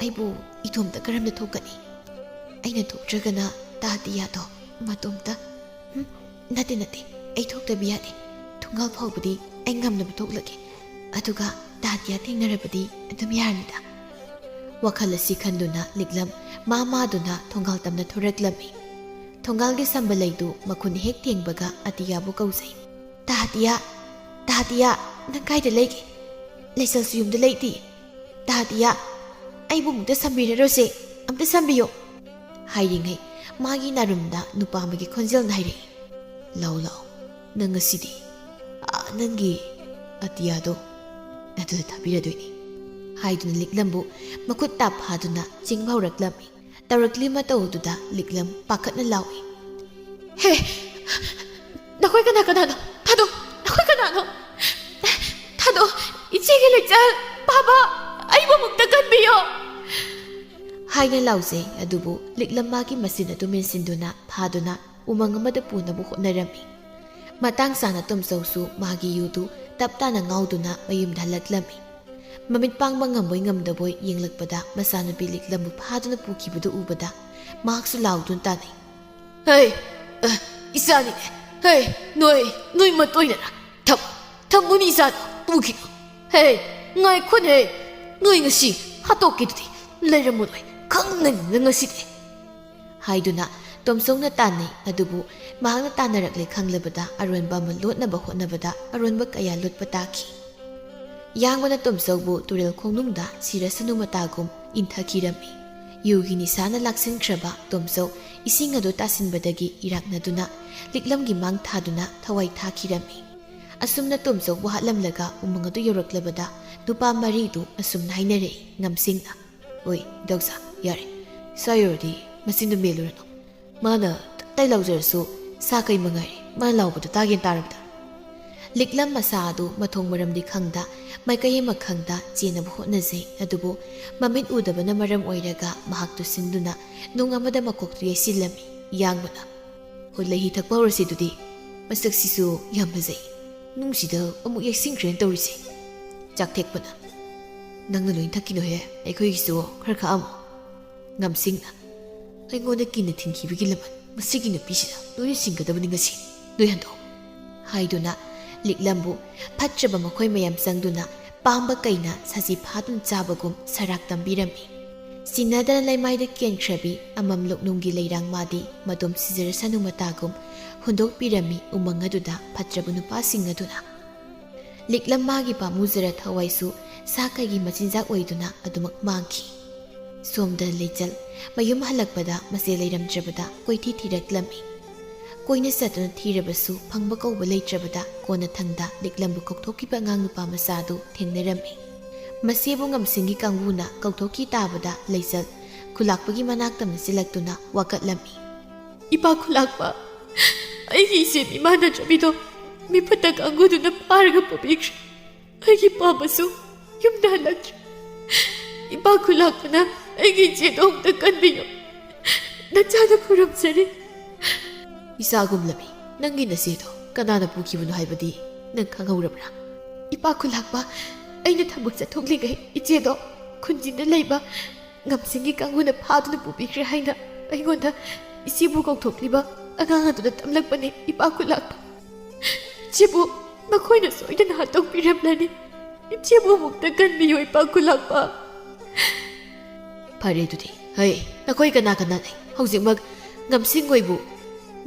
ꯑꯩꯕꯨ ꯏꯇꯣꯝꯇ ꯀꯔꯝꯅ ꯊꯣꯛꯀꯅꯤ? ꯑꯩꯅ ꯊꯣꯛꯇ꯭ꯔꯒꯅ ꯇꯥ ꯇꯤꯌꯥꯗꯣ ꯃꯇꯣꯝꯇ꯫ ꯍꯨꯝ, ꯅꯠꯇꯦ, ꯅꯠꯇꯦ, ꯑꯩ ꯊꯣꯛꯇꯕ ꯌꯥꯗꯦ꯫ ꯊꯣꯡꯒꯥꯜ ꯐꯥꯎꯕꯗꯤ ꯑꯩ ꯉꯝꯅꯕ ꯊꯣꯛꯂꯒꯦ꯫ ꯑꯗꯨꯒ ꯇꯥ ꯇꯤꯌꯥ ꯊꯦꯡꯅꯔꯕꯗꯤ ꯑꯗꯨꯝ ꯌꯥꯔꯅꯤꯗ꯫ ꯋꯥꯈꯜ ꯑꯁꯤ ꯈꯟꯗꯨꯅ ꯂꯤꯛꯂꯝ ꯃꯥ ꯃꯥꯗꯨꯅ ꯊꯣꯡꯒꯥꯜ ꯇꯝꯅ ꯊꯣꯔꯛꯂꯝꯃꯤ꯫ ꯊꯣꯡꯒꯥꯜꯒꯤ ꯁꯝꯕ ꯂꯩꯗꯨ ꯃꯈꯨꯟ ꯍꯦꯛ ꯊꯦꯡꯕꯒ ꯑꯇꯤꯌꯥꯕꯨ ꯀꯧꯖꯩ꯫ "ꯇꯥ ꯇꯤꯌꯥ! ꯇꯥ ꯇꯤꯌꯥ! ꯅꯪ ꯀꯥꯏꯗ ꯂꯩꯒꯦ? ꯂꯩꯆꯜꯁꯨ ꯌꯨꯝꯗ ꯂꯩꯇꯦ꯫ ꯇꯥ ꯇꯤꯌꯥ! ꯑꯩꯕꯨ ꯑꯃꯨꯛꯇ ꯁꯝꯕꯤꯔꯔꯣꯁꯦ꯫ ꯑꯝꯇ ꯁꯝꯕꯤꯌꯣ!" ꯍꯥꯏꯔꯤꯉꯩ ꯃꯥꯒꯤ ꯅꯥꯔꯨꯝꯗ ꯅꯨꯄꯥ ꯑꯃꯒꯤ ꯈꯣꯟꯖꯦꯜꯅ ꯍꯥꯏꯔꯛꯏ, "ꯂꯥꯛꯑꯣ, ꯂꯥꯛꯑꯣ꯫ ꯅꯪ ꯉꯁꯤꯗꯤ, ꯑꯥ, ꯅꯪꯒꯤ ꯑꯇꯤꯌꯥꯗꯣ ꯑꯗꯨꯗ ꯊꯥꯕꯤꯔꯗꯣꯏꯅꯤ," ꯍꯥꯏꯗꯨꯅ ꯂꯤꯛꯂꯝꯕꯨ ꯃꯈꯨꯠ ꯇꯥ ꯐꯥꯗꯨꯅ ꯆꯤꯡꯕ ꯍꯧꯔꯛꯂꯝꯃꯤ꯫ ꯇꯧꯔꯛꯂꯤ ꯃꯇꯧꯗꯨꯗ ꯂꯤꯛꯂꯝ ꯄꯥꯈꯠꯅ ꯂꯥꯎꯏ, "ꯍꯦ! ꯅꯈꯣꯏ ꯀꯅꯥ ꯀꯅꯥꯅꯣ? ꯊꯥꯗꯣꯛ! ꯅꯈꯣꯏ ꯀꯅꯥꯅꯣ? ꯊꯥꯗꯣꯛ! ꯏꯆꯦꯒꯤ ꯂꯩꯆꯜ! ꯄꯥꯕ! ꯑꯩꯕꯨ ꯑꯃꯨꯛꯇ ꯀꯟꯕꯤꯌꯣ!" ꯍꯥꯏꯅ ꯂꯥꯎꯖꯩ꯫ ꯑꯗꯨꯕꯨ ꯂꯤꯛꯂꯝ ꯃꯥꯒꯤ ꯃꯆꯤꯟ ꯑꯗꯨ ꯃꯦꯟꯁꯤꯟꯗꯨꯅ ꯐꯥꯗꯨꯅ ꯎꯃꯪ ꯑꯃꯗ ꯄꯨꯅꯕ ꯍꯣꯠꯅꯔꯝꯃꯤ꯫ ꯃꯇꯥꯡ ꯆꯥꯅ ꯇꯣꯝꯆꯧꯁꯨ ꯃꯥꯒꯤ ꯌꯨꯗꯨ ꯇꯞ ꯇꯥꯅ ꯉꯥꯎꯗꯨꯅ ꯃꯌꯨꯝꯗ ꯍꯜꯂꯛꯂꯝꯃꯤ꯫ ꯃꯃꯤꯠ ꯄꯥꯡꯕ ꯉꯝꯕꯣꯏ ꯉꯝꯗꯕꯣꯏ ꯌꯦꯡꯂꯛꯄꯗ ꯃꯆꯥꯅꯨꯄꯤ ꯂꯤꯛꯂꯝꯕꯨ ꯐꯥꯗꯨꯅ ꯄꯨꯈꯤꯕꯗꯨ ꯎꯕꯗ ꯃꯍꯥꯛꯁꯨ ꯂꯥꯎꯗꯨꯅ ꯇꯥꯟꯅꯩ꯫ "ꯍꯩ! ꯑ, ꯏꯆꯥꯅꯤꯅꯦ! ꯍꯩ! ꯅꯣꯏ, ꯅꯣꯏ ꯃꯇꯣꯏꯅꯔ? ꯊꯝꯃꯨ! ꯊꯝꯃꯨꯅꯤ ꯏꯆꯥꯗꯣ! ꯄꯨꯈꯤꯅꯨ! ꯍꯩ! ꯉꯥꯏꯈꯣꯅꯦ! ꯅꯣꯏ ꯉꯁꯤ ꯍꯥꯠꯇꯣꯛꯀꯦꯗꯨꯗꯤ ꯂꯩꯔꯝꯃꯨ ꯅꯣꯏ! ꯈꯪꯅꯅꯤꯡꯅ ꯉꯁꯤꯗꯤ!" ꯍꯥꯏꯗꯨꯅ ꯇꯣꯝꯆꯧꯅ ꯇꯥꯟꯅꯩ꯫ ꯑꯗꯨꯕꯨ ꯃꯍꯥꯛꯅ ꯇꯥꯟꯅꯔꯛꯂꯦ ꯈꯪꯂꯕꯗ ꯑꯔꯣꯟꯕ ꯑꯃ ꯂꯣꯠꯅꯕ ꯍꯣꯠꯅꯕꯗ ꯑꯔꯣꯟꯕ ꯀꯌꯥ ꯂꯣꯠꯄ ꯇꯥꯈꯤ꯫ ꯌꯥꯡꯕꯅ ꯇꯣꯝꯆꯧꯕꯨ ꯇꯨꯔꯦꯜ ꯈꯣꯡꯅꯨꯡꯗ ꯁꯤꯔꯁꯅꯨ ꯃꯇꯥꯒꯨꯝ ꯏꯟꯊꯈꯤꯔꯝꯃꯤ꯫ ꯌꯨꯒꯤ ꯅꯤꯁꯥꯅ ꯂꯥꯛꯁꯤꯟꯈ꯭ꯔꯕ ꯇꯣꯝꯆꯧ ꯏꯁꯤꯡ ꯑꯗꯨ ꯇꯥꯁꯤꯟꯕꯗꯒꯤ ꯏꯔꯥꯛꯅꯗꯨꯅ ꯂꯤꯛꯂꯝꯒꯤ ꯃꯥꯡ ꯊꯥꯗꯨꯅ ꯊꯋꯥꯏ ꯊꯥꯈꯤꯔꯝꯃꯤ꯫ ꯑꯁꯨꯝꯅ ꯇꯣꯝꯆꯧꯕꯨ ꯍꯥꯠꯂꯝꯂꯒ ꯎꯃꯪ ꯑꯗꯨ ꯌꯧꯔꯛꯂꯕꯗ ꯅꯨꯄꯥ ꯃꯔꯤꯗꯨ ꯑꯁꯨꯝꯅ ꯍꯥꯏꯅꯔꯛꯏ ꯉꯝꯁꯤꯡꯅ꯫ "ꯑꯣꯏ, ꯏꯗꯧꯆꯥ, ꯌꯥꯔꯦ꯫ ꯁ꯭ꯋꯥꯏ ꯌꯧꯔꯗꯤ ꯃꯆꯤꯟꯗꯨ ꯃꯦꯜꯂꯨꯔꯅꯨ꯫ ꯃꯥꯅ ꯇꯞꯇꯥꯏ ꯂꯥꯎꯖꯔꯁꯨ ꯁꯥ ꯀꯩ ꯃꯉꯥꯏꯔꯦ꯫ ꯃꯥꯅ ꯂꯥꯎꯕꯗꯨ ꯇꯥꯒꯦꯅ ꯇꯥꯔꯕꯗ?" ꯂꯤꯛꯂꯝ ꯃꯁꯥ ꯑꯗꯨ ꯃꯊꯣꯡ ꯃꯔꯝꯗꯤ ꯈꯪꯗ, ꯃꯥꯏꯀꯩ ꯑꯃ ꯈꯪꯗ ꯆꯦꯟꯅꯕ ꯍꯣꯠꯅꯖꯩ꯫ ꯑꯗꯨꯕꯨ ꯃꯃꯤꯠ ꯎꯗꯕꯅ ꯃꯔꯝ ꯑꯣꯏꯔꯒ ꯃꯍꯥꯛ ꯇꯨꯁꯤꯟꯗꯨꯅ ꯅꯨꯡ ꯑꯃꯗ ꯃꯀꯣꯛꯇꯨ ꯌꯩꯁꯤꯜꯂꯝꯃꯤ꯫ ꯌꯥꯡꯕꯅ, "ꯍꯣꯏ, ꯂꯩꯍꯤ ꯊꯛꯄ ꯍꯧꯔꯁꯤ ꯑꯗꯨꯗꯤ꯫ ꯃꯁꯛꯁꯤꯁꯨ ꯌꯥꯝ ꯐꯖꯩ꯫ ꯅꯨꯡꯁꯤꯗ ꯑꯃꯨꯛ ꯌꯩꯁꯤꯟꯈ꯭ꯔꯦꯅ ꯇꯧꯔꯤꯁꯦ꯫" ꯆꯥꯛꯊꯦꯛꯄꯅ, "ꯅꯪꯅ ꯂꯣꯏ ꯊꯛꯈꯤꯅꯨꯍꯦ, ꯑꯩꯈꯣꯏꯒꯤꯁꯨ ꯈꯔ ꯈꯥꯛꯑꯝꯃꯣ꯫" ꯉꯝꯁꯤꯡꯅ, "ꯑꯩꯉꯣꯟꯗ ꯀꯤꯟꯅ ꯊꯤꯟꯈꯤꯕꯒꯤ ꯂꯃꯟ ꯃꯁꯤꯒꯤ ꯅꯨꯄꯤꯁꯤꯗ ꯂꯣꯏꯅ ꯁꯤꯡꯒꯗꯕꯅꯤ ꯉꯁꯤ꯫ ꯅꯣꯏ ꯍꯟꯗꯣꯛ!" ꯍꯥꯏꯗꯨꯅ ꯂꯤꯛꯂꯝꯕꯨ ꯐꯠꯇ꯭ꯔꯕ ꯃꯈꯣꯏ ꯃꯌꯥꯝ ꯆꯪꯗꯨꯅ ꯄꯥꯝꯕ ꯀꯩꯅ ꯁꯖꯤ ꯐꯥꯗꯨꯅ ꯆꯥꯕꯒꯨꯝ ꯁꯔꯥꯛ ꯇꯝꯕꯤꯔꯝꯃꯤ꯫ ꯁꯤꯟꯅꯗꯅ ꯂꯩꯃꯥꯏꯗ ꯀꯦꯟꯈ꯭ꯔꯕꯤ ꯑꯃꯝ ꯂꯣꯛꯅꯨꯡꯒꯤ ꯂꯩꯔꯥꯡ ꯃꯥꯗꯤ ꯃꯗꯣꯝ ꯁꯤꯖꯔꯁꯅꯨ ꯃꯇꯥꯒꯨꯝ ꯍꯨꯟꯗꯣꯛꯄꯤꯔꯝꯃꯤ ꯎꯃꯪ ꯑꯗꯨꯗ ꯐꯠꯇ꯭ꯔꯕ ꯅꯨꯄꯥꯁꯤꯡ ꯑꯗꯨꯅ꯫ ꯂꯤꯛꯂꯝ ꯃꯥꯒꯤ ꯄꯥꯝꯃꯨꯖꯔ ꯊꯋꯥꯏꯁꯨ ꯁꯥ ꯀꯩꯒꯤ ꯃꯆꯤꯟꯖꯥꯛ ꯑꯣꯏꯗꯨꯅ ꯑꯗꯨꯃꯛ ꯃꯥꯡꯈꯤ꯫ ꯁꯣꯝꯗ ꯂꯩꯆꯜ ꯃꯌꯨꯝ ꯍꯜꯂꯛꯄꯗ ꯃꯆꯦ ꯂꯩꯔꯝꯗ꯭ꯔꯕꯗ ꯀꯣꯏꯊꯤ ꯊꯤꯔꯛꯂꯝꯃꯤ꯫ ꯀꯣꯏꯅ ꯆꯠꯇꯨꯅ ꯊꯤꯔꯕꯁꯨ ꯐꯪꯕ ꯀꯧꯕ ꯂꯩꯇ꯭ꯔꯕꯗ ꯀꯣꯟꯅꯊꯪꯗ ꯂꯤꯛꯂꯝꯕꯨ ꯀꯧꯊꯣꯛꯈꯤꯕ ꯑꯉꯥꯡ ꯅꯨꯄꯥ ꯃꯆꯥ ꯑꯗꯨ ꯊꯦꯡꯅꯔꯝꯃꯤ꯫ ꯃꯆꯦꯕꯨ ꯉꯝꯁꯤꯡꯒꯤ ꯀꯥꯡꯕꯨꯅ ꯀꯧꯊꯣꯛꯈꯤ ꯇꯥꯕꯗ ꯂꯩꯆꯜ ꯈꯨꯂꯥꯛꯄꯒꯤ ꯃꯅꯥꯛꯇ ꯆꯦꯜꯂꯛꯇꯨꯅ ꯋꯥꯀꯠꯂꯝꯃꯤ꯫ "ꯏꯄꯥ ꯈꯨꯂꯥꯛꯄ, ꯑꯩꯒꯤ ꯏꯆꯦ ꯃꯤꯃꯥꯟꯅꯗ꯭ꯔꯕꯤꯗꯣ ꯃꯤꯐꯠꯇ ꯀꯥꯡꯕꯨꯗꯨꯅ ꯐꯥꯔꯒ ꯄꯨꯕꯤꯈ꯭ꯔꯦ꯫ ꯑꯩꯒꯤ ꯄꯥꯝꯕꯁꯨ ꯌꯨꯝꯗ ꯍꯜꯂꯛꯇ꯭ꯔꯦ꯫ ꯏꯄꯥ ꯈꯨꯂꯥꯛꯄꯅ ꯑꯩꯒꯤ ꯏꯆꯦꯗꯣ ꯑꯃꯨꯛꯇ ꯀꯟꯕꯤꯌꯨ꯫ ꯅꯆꯥꯅ ꯈꯨꯔꯨꯝꯖꯔꯤ꯫" "ꯏꯆꯥꯒꯨꯝꯂꯕꯤ ꯅꯪꯒꯤ ꯅꯆꯦꯗꯣ ꯀꯅꯥꯅ ꯄꯨꯈꯤꯕꯅꯣ ꯍꯥꯏꯕꯗꯤ ꯅꯪ ꯈꯪꯍꯧꯔꯕ꯭ꯔꯥ?" "ꯏꯄꯥ ꯈꯨꯂꯥꯛꯄ, ꯑꯩꯅ ꯊꯕꯛ ꯆꯠꯊꯣꯛꯂꯤꯉꯩ ꯏꯆꯦꯗꯣ ꯈꯨꯟꯖꯤꯟꯗ ꯂꯩꯕ ꯉꯝꯁꯤꯡꯒꯤ ꯀꯥꯡꯕꯨꯅ ꯐꯥꯗꯨꯅ ꯄꯨꯕꯤꯈ꯭ꯔꯦ ꯍꯥꯏꯅ ꯑꯩꯉꯣꯟꯗ ꯏꯆꯦꯕꯨ ꯀꯧꯊꯣꯛꯂꯤꯕ ꯑꯉꯥꯡ ꯑꯗꯨꯅ ꯇꯝꯂꯛꯄꯅꯤ, ꯏꯄꯥ ꯈꯨꯂꯥꯛꯄ꯫ ꯏꯆꯦꯕꯨ ꯃꯈꯣꯏꯅ ꯁꯣꯏꯗꯅ ꯍꯥꯠꯇꯣꯛꯄꯤꯔꯝꯂꯅꯤ꯫ ꯏꯆꯦꯕꯨ ꯑꯃꯨꯛꯇ ꯀꯟꯕꯤꯌꯨ, ꯏꯄꯥ ꯈꯨꯂꯥꯛꯄ꯫" "ꯐꯔꯦ ꯑꯗꯨꯗꯤ, ꯍꯩ, ꯅꯈꯣꯏ ꯀꯅꯥ ꯀꯅꯥ ꯂꯩ? ꯍꯧꯖꯤꯛꯃꯛ ꯉꯝꯁꯤꯡ ꯍꯣꯏꯕꯨ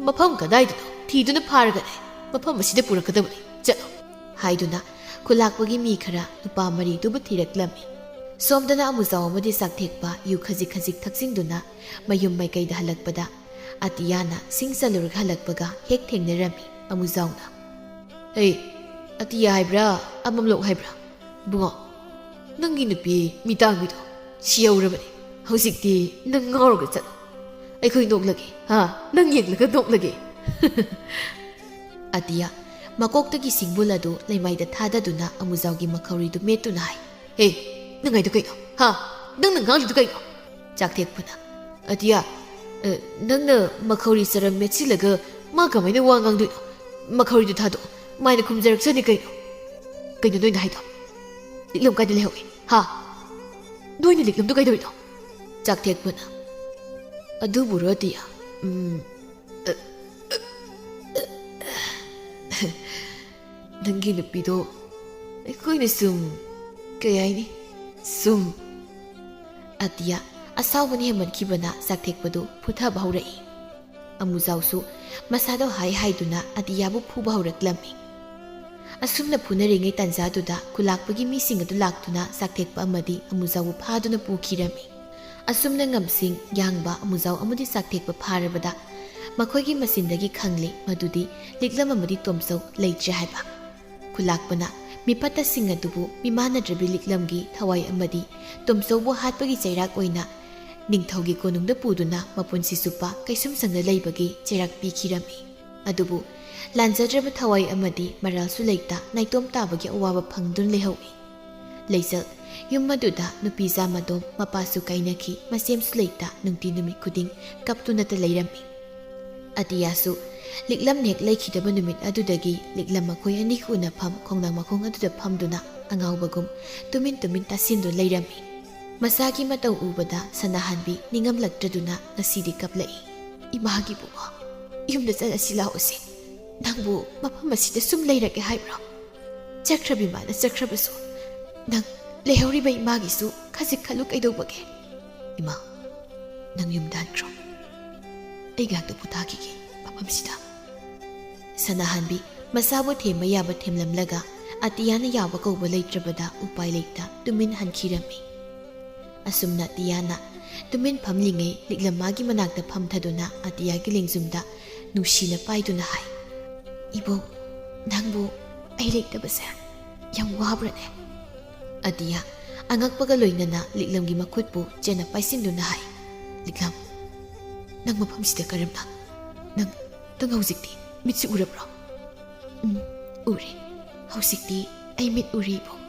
ꯃꯐꯝ ꯀꯗꯥꯏꯗꯅꯣ ꯊꯤꯗꯨꯅ ꯐꯥꯔꯒꯅꯦ ꯃꯐꯝ ꯑꯁꯤꯗ ꯄꯨꯔꯛꯀꯗꯕꯅꯤ꯫ ꯆꯠꯂꯣ," ꯍꯥꯏꯗꯨꯅ ꯈꯨꯂꯥꯛꯄꯒꯤ ꯃꯤ ꯈꯔ ꯅꯨꯄꯥ ꯃꯔꯤꯗꯨꯕꯨ ꯊꯤꯔꯛꯂꯝꯃꯤ꯫ ꯁꯣꯝꯗꯅ ꯑꯃꯨꯖꯥꯎ ꯑꯃꯗꯤ ꯆꯥꯛꯊꯦꯛꯄ ꯌꯨ ꯈꯖꯤꯛ ꯈꯖꯤꯛ ꯊꯛꯆꯤꯟꯗꯨꯅ ꯃꯌꯨꯝ ꯃꯥꯏꯀꯩꯗ ꯍꯜꯂꯛꯄꯗ, ꯑꯇꯤꯌꯥꯅ ꯁꯤꯡ ꯆꯜꯂꯨꯔꯒ ꯍꯜꯂꯛꯄꯒ ꯍꯦꯛ ꯊꯦꯡꯅꯔꯝꯃꯤ꯫ ꯑꯃꯨꯖꯥꯎꯅ, "ꯍꯦ, ꯑꯇꯤꯌꯥ ꯍꯥꯏꯕ꯭ꯔꯥ, ꯑꯃꯝꯂꯣꯛ ꯍꯥꯏꯕ꯭ꯔꯥ? ꯏꯕꯨꯡꯉꯣ, ꯅꯪꯒꯤ ꯅꯨꯄꯤ ꯃꯤꯇꯥꯡꯕꯤꯗꯣ ꯁꯤꯍꯧꯔꯕꯅꯤ꯫ ꯍꯧꯖꯤꯛꯇꯤ ꯅꯪ ꯉꯥꯎꯔꯒ ꯆꯠꯂꯣ꯫ ꯑꯩꯈꯣꯏ ꯅꯣꯛꯂꯒꯦ, ꯍꯥ? ꯅꯪ ꯌꯦꯡꯂꯒ ꯅꯣꯛꯂꯒꯦ꯫" ꯑꯇꯤꯌꯥ ꯃꯀꯣꯛꯇꯒꯤ ꯁꯤꯡꯕꯨꯜ ꯑꯗꯨ ꯂꯩꯃꯥꯏꯗ ꯊꯥꯗꯗꯨꯅ ꯑꯃꯨꯖꯥꯎꯒꯤ ꯃꯈꯧꯔꯤꯗꯨ ꯃꯦꯠꯇꯨꯅ ꯍꯥꯏ, "ꯍꯦ, ꯅꯪ ꯍꯥꯏꯗꯣ ꯀꯩꯅꯣ? ꯍꯥ? ꯅꯪꯅ ꯉꯥꯡꯂꯤꯗꯨ ꯀꯩꯅꯣ?" ꯆꯥꯛꯊꯦꯛꯄꯅ, "ꯑꯇꯤꯌꯥ, ꯑ, ꯅꯪꯅ ꯃꯈꯧꯔꯤ ꯆꯔꯝ ꯃꯦꯠꯁꯤꯜꯂꯒ ꯃꯥ ꯀꯃꯥꯏꯅ ꯋꯥ ꯉꯥꯡꯗꯣꯏꯅꯣ? ꯃꯈꯧꯔꯤꯗꯨ ꯊꯥꯗꯣꯛꯑꯣ, ꯃꯥꯏꯅ ꯈꯨꯝꯖꯔꯛꯆꯅꯤ ꯀꯩꯅꯣ?" "ꯀꯩꯅꯣ ꯅꯣꯏꯅ ꯍꯥꯏꯗꯣ? ꯂꯤꯛꯂꯝ ꯀꯥꯏꯗ ꯂꯩꯍꯧꯏ? ꯍꯥ? ꯅꯣꯏꯅ ꯂꯤꯛꯂꯝꯗꯣ ꯀꯩꯗꯧꯔꯤꯅꯣ?" ꯆꯥꯛꯊꯦꯛꯄꯅ, "ꯑꯗꯨꯕꯨꯔꯣ ꯑꯇꯤꯌꯥ, ꯎꯝ, ꯑ, ꯑ, ꯑ, ꯅꯪꯒꯤ ꯅꯨꯄꯤꯗꯣ ꯑꯩꯈꯣꯏꯅ ꯁꯨꯝ, ꯀꯩ ꯍꯥꯏꯅꯤ, ꯁꯨꯝ꯫" ꯑꯇꯤꯌꯥ ꯑꯁꯥꯎꯕꯅ ꯍꯦꯟꯃꯟꯈꯤꯕꯅ ꯆꯥꯛꯊꯦꯛꯄꯗꯨ ꯐꯨꯊꯕ ꯍꯧꯔꯛꯏ꯫ ꯑꯃꯨꯖꯥꯎꯁꯨ ꯃꯁꯥꯗꯣ ꯍꯥꯏ ꯍꯥꯏꯗꯨꯅ ꯑꯇꯤꯌꯥꯕꯨ ꯐꯨꯕ ꯍꯧꯔꯛꯂꯝꯃꯤ꯫ ꯑꯁꯨꯝꯅ ꯐꯨꯅꯔꯤꯉꯩ ꯇꯥꯟꯖꯥꯗꯨꯗ ꯈꯨꯂꯥꯛꯄꯒꯤ ꯃꯤꯁꯤꯡ ꯑꯗꯨ ꯂꯥꯛꯇꯨꯅ ꯆꯥꯛꯊꯦꯛꯄ ꯑꯃꯗꯤ ꯑꯃꯨꯖꯥꯎꯕꯨ ꯐꯥꯗꯨꯅ ꯄꯨꯈꯤꯔꯝꯃꯤ꯫ ꯑꯁꯨꯝꯅ ꯉꯝꯁꯤꯡ, ꯌꯥꯡꯕ, ꯑꯃꯨꯖꯥꯎ ꯑꯃꯗꯤ ꯆꯥꯛꯊꯦꯛꯄ ꯐꯥꯔꯕꯗ ꯃꯈꯣꯏꯒꯤ ꯃꯆꯤꯟꯗꯒꯤ ꯈꯪꯂꯦ ꯃꯗꯨꯗꯤ ꯂꯤꯛꯂꯝ ꯑꯃꯗꯤ ꯇꯣꯝꯆꯧ ꯂꯩꯇ꯭ꯔꯦ ꯍꯥꯏꯕ꯫ ꯈꯨꯂꯥꯛꯄꯅ ꯃꯤꯐꯠꯇꯁꯤꯡ ꯑꯗꯨꯕꯨ ꯃꯤꯃꯥꯟꯅꯗ꯭ꯔꯕꯤ ꯂꯤꯛꯂꯝꯒꯤ ꯊꯋꯥꯏ ꯑꯃꯗꯤ ꯇꯣꯝꯆꯧꯕꯨ ꯍꯥꯠꯄꯒꯤ ꯆꯩꯔꯥꯛ ꯑꯣꯏꯅ ꯅꯤꯡꯊꯧꯒꯤ ꯀꯣꯅꯨꯡꯗ ꯄꯨꯗꯨꯅ ꯃꯄꯨꯟꯁꯤ ꯆꯨꯞꯄ ꯀꯩꯁꯨꯝꯁꯪꯗ ꯂꯩꯕꯒꯤ ꯆꯩꯔꯥꯛ ꯄꯤꯈꯤꯔꯝꯃꯤ꯫ ꯑꯗꯨꯕꯨ ꯂꯥꯟꯖꯗ꯭ꯔꯕ ꯊꯋꯥꯏ ꯑꯃꯗꯤ ꯃꯔꯥꯜꯁꯨ ꯂꯩꯇ ꯅꯥꯏꯇꯣꯝ ꯇꯥꯕꯒꯤ ꯑꯋꯥꯕ ꯐꯪꯗꯨꯅ ꯂꯩꯍꯧꯏ꯫ ꯂꯩꯆꯜ ꯌꯨꯝ ꯑꯗꯨꯗ ꯅꯨꯄꯤ ꯆꯥꯃꯗꯣꯝ ꯃꯄꯥꯁꯨ ꯀꯥꯏꯅꯈꯤ, ꯃꯁꯦꯝꯁꯨ ꯂꯩꯇ ꯅꯨꯡꯇꯤ ꯅꯨꯃꯤꯠ ꯈꯨꯗꯤꯡ ꯀꯞꯇꯨꯅꯇ ꯂꯩꯔꯝꯃꯤ꯫ ꯑꯇꯤꯌꯥꯁꯨ ꯂꯤꯛꯂꯝ ꯍꯦꯛ ꯂꯩꯈꯤꯗꯕ ꯅꯨꯃꯤꯠ ꯑꯗꯨꯗꯒꯤ ꯂꯤꯛꯂꯝ ꯃꯈꯣꯏ ꯑꯅꯤ ꯎꯅꯐꯝ ꯈꯣꯡꯅꯥꯡ ꯃꯈꯣꯡ ꯑꯗꯨꯗ ꯐꯝꯗꯨꯅ ꯑꯉꯥꯎꯕꯒꯨꯝ ꯇꯨꯃꯤꯟ ꯇꯨꯃꯤꯟ ꯇꯥꯁꯤꯟꯗꯨꯅ ꯂꯩꯔꯝꯃꯤ꯫ ꯃꯆꯥꯒꯤ ꯃꯇꯧ ꯎꯕꯗ ꯁꯅꯥꯍꯟꯕꯤ ꯅꯤꯡꯉꯝꯂꯛꯇ꯭ꯔꯗꯨꯅ ꯉꯁꯤꯗꯤ ꯀꯞꯂꯛꯏ꯫ "ꯏꯃꯥꯒꯤ ꯏꯕꯨꯡꯉꯣ, ꯌꯨꯝꯗ ꯆꯠꯂꯁꯤ ꯂꯥꯛꯑꯣꯁꯦ꯫ ꯅꯪꯕꯨ ꯃꯐꯝ ꯑꯁꯤꯗ ꯁꯨꯝ ꯂꯩꯔꯒꯦ ꯍꯥꯏꯕ꯭ꯔꯣ? ꯆꯠꯈ꯭ꯔꯕꯤ ꯃꯥꯅ ꯆꯠꯈ꯭ꯔꯕꯁꯨ ꯅꯪ ꯂꯩꯍꯧꯔꯤꯕ ꯏꯃꯥꯒꯤꯁꯨ ꯈꯖꯤꯛ ꯈꯜꯂꯨ ꯀꯩꯗꯧꯕꯒꯦ?" "ꯏꯃꯥ, ꯅꯪ ꯌꯨꯝꯗ ꯍꯟꯈ꯭ꯔꯣ꯫ ꯑꯩ ꯉꯥꯏꯍꯥꯛꯇ ꯄꯣꯊꯥꯈꯤꯒꯦ ꯃꯐꯝꯁꯤꯗ꯫" ꯁꯅꯥꯍꯟꯕꯤ ꯃꯆꯥꯕꯨ ꯊꯦꯝꯕ ꯌꯥꯕ ꯊꯦꯝꯂꯝꯂꯒ ꯑꯇꯤꯌꯥꯅ ꯌꯥꯕ ꯀꯧꯕ ꯂꯩꯇ꯭ꯔꯕꯗ ꯎꯄꯥꯏ ꯂꯩꯇ ꯇꯨꯃꯤꯟ ꯍꯟꯈꯤꯔꯝꯃꯤ꯫ ꯑꯁꯨꯝꯅ ꯇꯤꯌꯥꯅ ꯇꯨꯃꯤꯟ ꯐꯝꯂꯤꯉꯩ ꯂꯤꯛꯂꯝ ꯃꯥꯒꯤ ꯃꯅꯥꯛꯇ ꯐꯝꯊꯗꯨꯅ ꯑꯇꯤꯌꯥꯒꯤ ꯂꯦꯡꯖꯨꯝꯗ ꯅꯨꯡꯁꯤꯅ ꯄꯥꯏꯗꯨꯅ ꯍꯥꯏ, "ꯏꯕꯨꯡ, ꯅꯪꯕꯨ ꯑꯩ ꯂꯩꯇꯕꯁꯦ ꯌꯥꯝ ꯋꯥꯕ꯭ꯔꯅꯦ?" ꯑꯇꯤꯌꯥ ꯑꯉꯛꯄꯒ ꯂꯣꯏꯅꯅ ꯂꯤꯛꯂꯝꯒꯤ ꯃꯈꯨꯠꯄꯨ ꯆꯦꯟꯅ ꯄꯥꯏꯁꯤꯟꯗꯨꯅ ꯍꯥꯏ, "ꯂꯤꯛꯂꯝ, ꯅꯪ ꯃꯐꯝꯁꯤꯗ ꯀꯔꯝꯅ? ꯅꯪ, ꯅꯪ ꯍꯧꯖꯤꯛꯇꯤ ꯃꯤꯠꯁꯤ ꯎꯔꯕ꯭ꯔꯣ?" "ꯎꯝ, ꯎꯔꯦ꯫ ꯍꯧꯖꯤꯛꯇꯤ ꯑꯩ ꯃꯤꯠ ꯎꯔꯦ ꯏꯕꯨꯡ꯫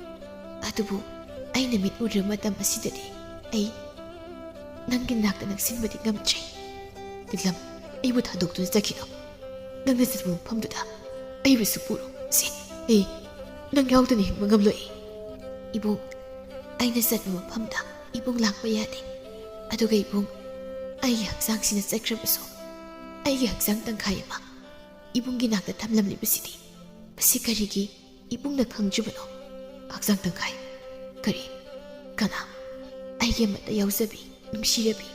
ꯑꯗꯨꯕꯨ ꯑꯩꯅ ꯃꯤꯠ ꯎꯔꯤꯕ ꯃꯇꯝ ꯑꯁꯤꯗꯗꯤ ꯑꯩ ꯅꯪꯒꯤ ꯅꯥꯛꯇ ꯅꯛꯁꯤꯟꯕꯗꯤ ꯉꯝꯗ꯭ꯔꯦ꯫ ꯂꯤꯛꯂꯝ, ꯑꯩꯕꯨ ꯊꯥꯗꯣꯛꯇꯨꯅ ꯆꯠꯈꯤꯅꯨ꯫ ꯅꯪꯅ ꯆꯠꯄ ꯃꯐꯝꯗꯨꯗ ꯑꯩꯕꯨꯁꯨ ꯄꯨꯔꯣ꯫ ꯁꯦ, ꯑꯩ ꯅꯪ ꯌꯥꯎꯗꯅ ꯍꯤꯡꯕ ꯉꯝꯂꯣꯏ꯫" "ꯏꯕꯨꯡ, ꯑꯩꯅ ꯆꯠꯄ ꯃꯐꯝꯗ ꯏꯕꯨꯡ ꯂꯥꯛꯄ ꯌꯥꯗꯦ꯫ ꯑꯗꯨꯒ ꯏꯕꯨꯡ, ꯑꯩꯒꯤ ꯍꯛꯆꯥꯡꯁꯤꯅ ꯆꯠꯈ꯭ꯔꯕꯁꯨ ꯑꯩꯒꯤ ꯍꯛꯆꯥꯡ ꯇꯪꯈꯥꯏ ꯑꯃ ꯏꯕꯨꯡꯒꯤ ꯅꯥꯛꯇ ꯊꯝꯂꯝꯂꯤꯕꯁꯤꯗꯤ ꯃꯁꯤ ꯀꯔꯤꯒꯤ ꯏꯕꯨꯡꯅ ꯈꯪꯗ꯭ꯔꯤꯕꯅꯣ?" "ꯍꯛꯆꯥꯡ ꯇꯪꯈꯥꯏ? ꯀꯔꯤ? ꯀꯅꯥ?" "ꯑꯩꯒꯤ ꯑꯃꯠꯇ ꯌꯥꯎꯖꯕꯤ, ꯅꯨꯡꯁꯤꯔꯕꯤ,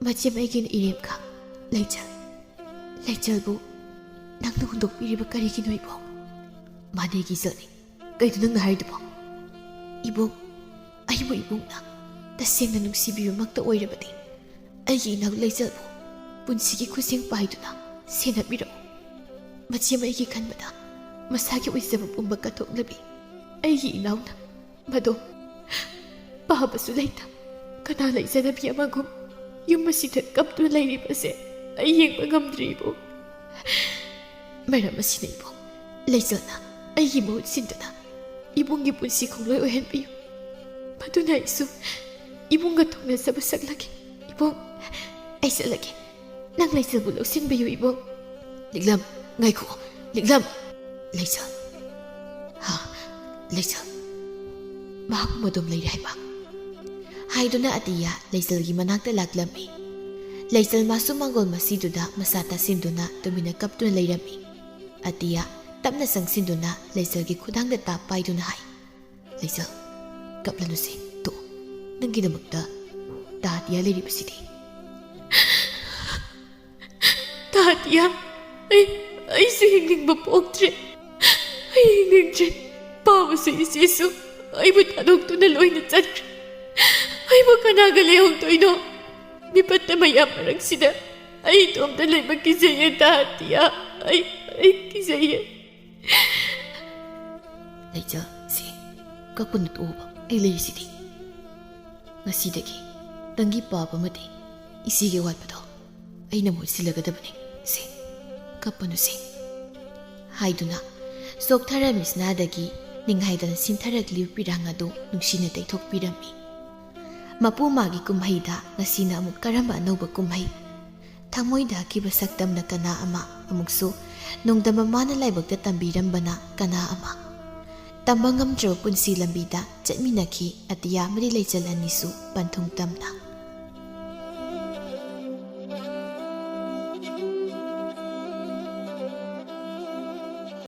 ꯃꯆꯦꯝ ꯑꯩꯒꯤ ꯏꯔꯦꯝꯈꯥ, ꯂꯩꯆꯜ꯫ ꯂꯩꯆꯜꯕꯨ ꯅꯪꯅ ꯍꯨꯟꯗꯣꯛꯄꯤꯔꯤꯕ ꯀꯔꯤꯒꯤꯅꯣ ꯏꯕꯨꯡ?" "ꯃꯥꯅꯦ, ꯏꯆꯜꯅꯤ꯫ ꯀꯩꯅꯣ ꯅꯪꯅ ꯍꯥꯏꯔꯤꯗꯨꯕꯣ?" "ꯏꯕꯨꯡ, ꯑꯩꯕꯨ ꯏꯕꯨꯡꯅ ꯇꯁꯦꯡꯅ ꯅꯨꯡꯁꯤꯕꯤꯕꯃꯛꯇ ꯑꯣꯏꯔꯕꯗꯤ ꯑꯩꯒꯤ ꯏꯅꯥꯎ ꯂꯩꯆꯜꯕꯨ ꯄꯨꯟꯁꯤꯒꯤ ꯈꯨꯠꯁꯦꯝ ꯄꯥꯏꯗꯨꯅ ꯁꯦꯟꯅꯕꯤꯔꯛꯎ꯫ ꯃꯆꯦꯝ ꯑꯩꯒꯤ ꯈꯟꯕꯗ ꯃꯁꯥꯒꯤ ꯑꯣꯏꯖꯕ ꯄꯨꯝꯕ ꯀꯠꯊꯣꯛꯂꯕꯤ ꯑꯩꯒꯤ ꯏꯅꯥꯎꯅ ꯃꯗꯣ ꯄꯥꯕꯁꯨ ꯂꯩꯇ ꯀꯅꯥ ꯂꯩꯖꯗꯕꯤ ꯑꯃꯒꯨꯝ ꯌꯨꯝ ꯑꯁꯤꯗ ꯀꯞꯇꯨꯅ ꯂꯩꯔꯤꯕꯁꯦ ꯑꯩ ꯌꯦꯡꯕ ꯉꯝꯗ꯭ꯔꯦ ꯏꯕꯨꯡ꯫ ꯃꯔꯝ ꯑꯁꯤꯅ ꯏꯕꯨꯡ, ꯂꯩꯆꯜꯅ ꯑꯩꯒꯤ ꯃꯍꯨꯠ ꯁꯤꯟꯗꯨꯅ ꯏꯕꯨꯡꯒꯤ ꯄꯨꯟꯁꯤ ꯈꯣꯡꯂꯣꯏ ꯑꯣꯏꯍꯟꯕꯤꯌꯨ꯫ ꯃꯗꯨꯅ ꯑꯩꯁꯨ ꯏꯕꯨꯡꯒ ꯊꯨꯡꯅꯖꯕ ꯁꯛꯂꯒꯦ꯫ ꯏꯕꯨꯡ, ꯑꯩ ꯆꯠꯂꯒꯦ꯫ ꯅꯪ ꯂꯩꯆꯜꯕꯨ ꯂꯧꯁꯤꯟꯕꯤꯌꯨ, ꯏꯕꯨꯡ꯫ ꯂꯤꯛꯂꯝ, ꯉꯥꯏꯈꯣ, ꯂꯤꯛꯂꯝ꯫ ꯂꯩꯆꯜ꯫ ꯍꯥ, ꯂꯩꯆꯜ꯫ ꯃꯍꯥꯛ ꯃꯗꯣꯝ ꯂꯩꯔꯦ ꯍꯥꯏꯕ? ꯍꯥꯏꯗꯨꯅ ꯑꯇꯤꯌꯥ ꯂꯩꯆꯜꯒꯤ ꯃꯅꯥꯛꯇ ꯂꯥꯛꯂꯝꯃꯤ꯫ ꯂꯩꯆꯜ ꯃꯥꯁꯨ ꯃꯥꯡꯒꯣꯜ ꯃꯁꯤꯗꯨꯗ ꯃꯁꯥ ꯇꯥꯁꯤꯟꯗꯨꯅ ꯇꯨꯃꯤꯟꯅ ꯀꯞꯇꯨꯅ ꯂꯩꯔꯝꯃꯤ꯫ ꯑꯇꯤꯌꯥ ꯇꯞꯅ ꯆꯪꯁꯤꯟꯗꯨꯅ ꯂꯩꯆꯜꯒꯤ ꯈꯨꯗꯥꯡꯗ ꯇꯥꯞ ꯄꯥꯏꯗꯨꯅ ꯍꯥꯏ, "ꯂꯩꯆꯜ, ꯀꯞꯂꯅꯨꯁꯦ, ꯇꯣꯛꯑꯣ꯫ ꯅꯪꯒꯤꯗꯃꯛꯇ ꯇꯥ ꯑꯇꯤꯌꯥ ꯂꯩꯔꯤꯕꯁꯤꯗꯤ꯫" "ꯇꯥ ꯑꯇꯤꯌꯥ, ꯑꯩ, ꯑꯩꯁꯨ ꯍꯤꯡꯅꯤꯡꯕ ꯄꯣꯛꯇ꯭ꯔꯦ꯫ ꯑꯩ ꯍꯤꯡꯅꯤꯡꯗ꯭ꯔꯦ꯫ ꯄꯥꯕꯁꯨ ꯏꯆꯦꯁꯨ ꯑꯩꯕꯨ ꯊꯥꯗꯣꯛꯇꯨꯅ ꯂꯣꯏꯅ ꯆꯠꯈ꯭ꯔꯦ꯫ ꯑꯩꯕꯨ ꯀꯅꯥꯒ ꯂꯩꯍꯧꯗꯣꯏꯅꯣ? ꯃꯤꯐꯠꯇ ꯃꯌꯥꯝ ꯃꯔꯛꯁꯤꯗ ꯑꯩ ꯏꯇꯣꯝꯇ ꯂꯩꯕ ꯀꯤꯖꯩꯌꯦ, ꯇꯥ ꯑꯇꯤꯌꯥ꯫ ꯑꯩ, ꯑꯩ ꯀꯤꯖꯩꯌꯦ꯫" "ꯂꯩꯆꯜ, ꯁꯦ, ꯀꯞꯀꯅꯨ, ꯇꯣꯛꯑꯣꯕ, ꯑꯩ ꯂꯩꯔꯤꯁꯤꯗꯤ꯫ ꯉꯁꯤꯗꯒꯤ ꯅꯪꯒꯤ ꯄꯥꯕ ꯑꯃꯗꯤ ꯏꯆꯦꯒꯤ ꯑꯋꯥꯠꯄꯗꯣ ꯑꯩꯅ ꯃꯍꯨꯠ ꯁꯤꯜꯂꯒꯗꯕꯅꯤ꯫ ꯁꯦ, ꯀꯞꯄꯅꯨꯁꯦ꯫" ꯍꯥꯏꯗꯨꯅ ꯆꯣꯛꯊꯔꯝꯃꯤ ꯁꯅꯥꯗꯒꯤ ꯅꯤꯡꯍꯥꯏꯗꯅ ꯁꯤꯟꯊꯔꯛꯂꯤꯕ ꯄꯤꯔꯥꯡ ꯑꯗꯨ ꯅꯨꯡꯁꯤꯅ ꯇꯩꯊꯣꯛꯄꯤꯔꯝꯃꯤ꯫ ꯃꯄꯨ ꯃꯥꯒꯤ ꯀꯨꯝꯍꯩꯗ ꯉꯁꯤꯅ ꯑꯃꯨꯛ ꯀꯔꯝꯕ ꯑꯅꯧꯕ ꯀꯨꯝꯍꯩ? ꯊꯃꯣꯏꯗ ꯍꯛꯈꯤꯕ ꯁꯛꯇꯝꯅ ꯀꯅꯥ ꯑꯃ, ꯑꯃꯨꯛꯁꯨ ꯅꯣꯡꯗꯝꯕ ꯃꯥꯅ ꯂꯥꯏꯕꯛꯇ ꯇꯝꯕꯤꯔꯝꯕꯅ ꯀꯅꯥ ꯑꯃ? ꯇꯝꯕ ꯉꯝꯗ꯭ꯔꯕ ꯄꯨꯟꯁꯤ ꯂꯝꯕꯤꯗ ꯆꯠꯃꯤꯟꯅꯈꯤ ꯑꯇꯤꯌꯥ ꯑꯃꯗꯤ ꯂꯩꯆꯜ ꯑꯅꯤꯁꯨ ꯄꯟꯊꯨꯡ ꯇꯝꯅ꯫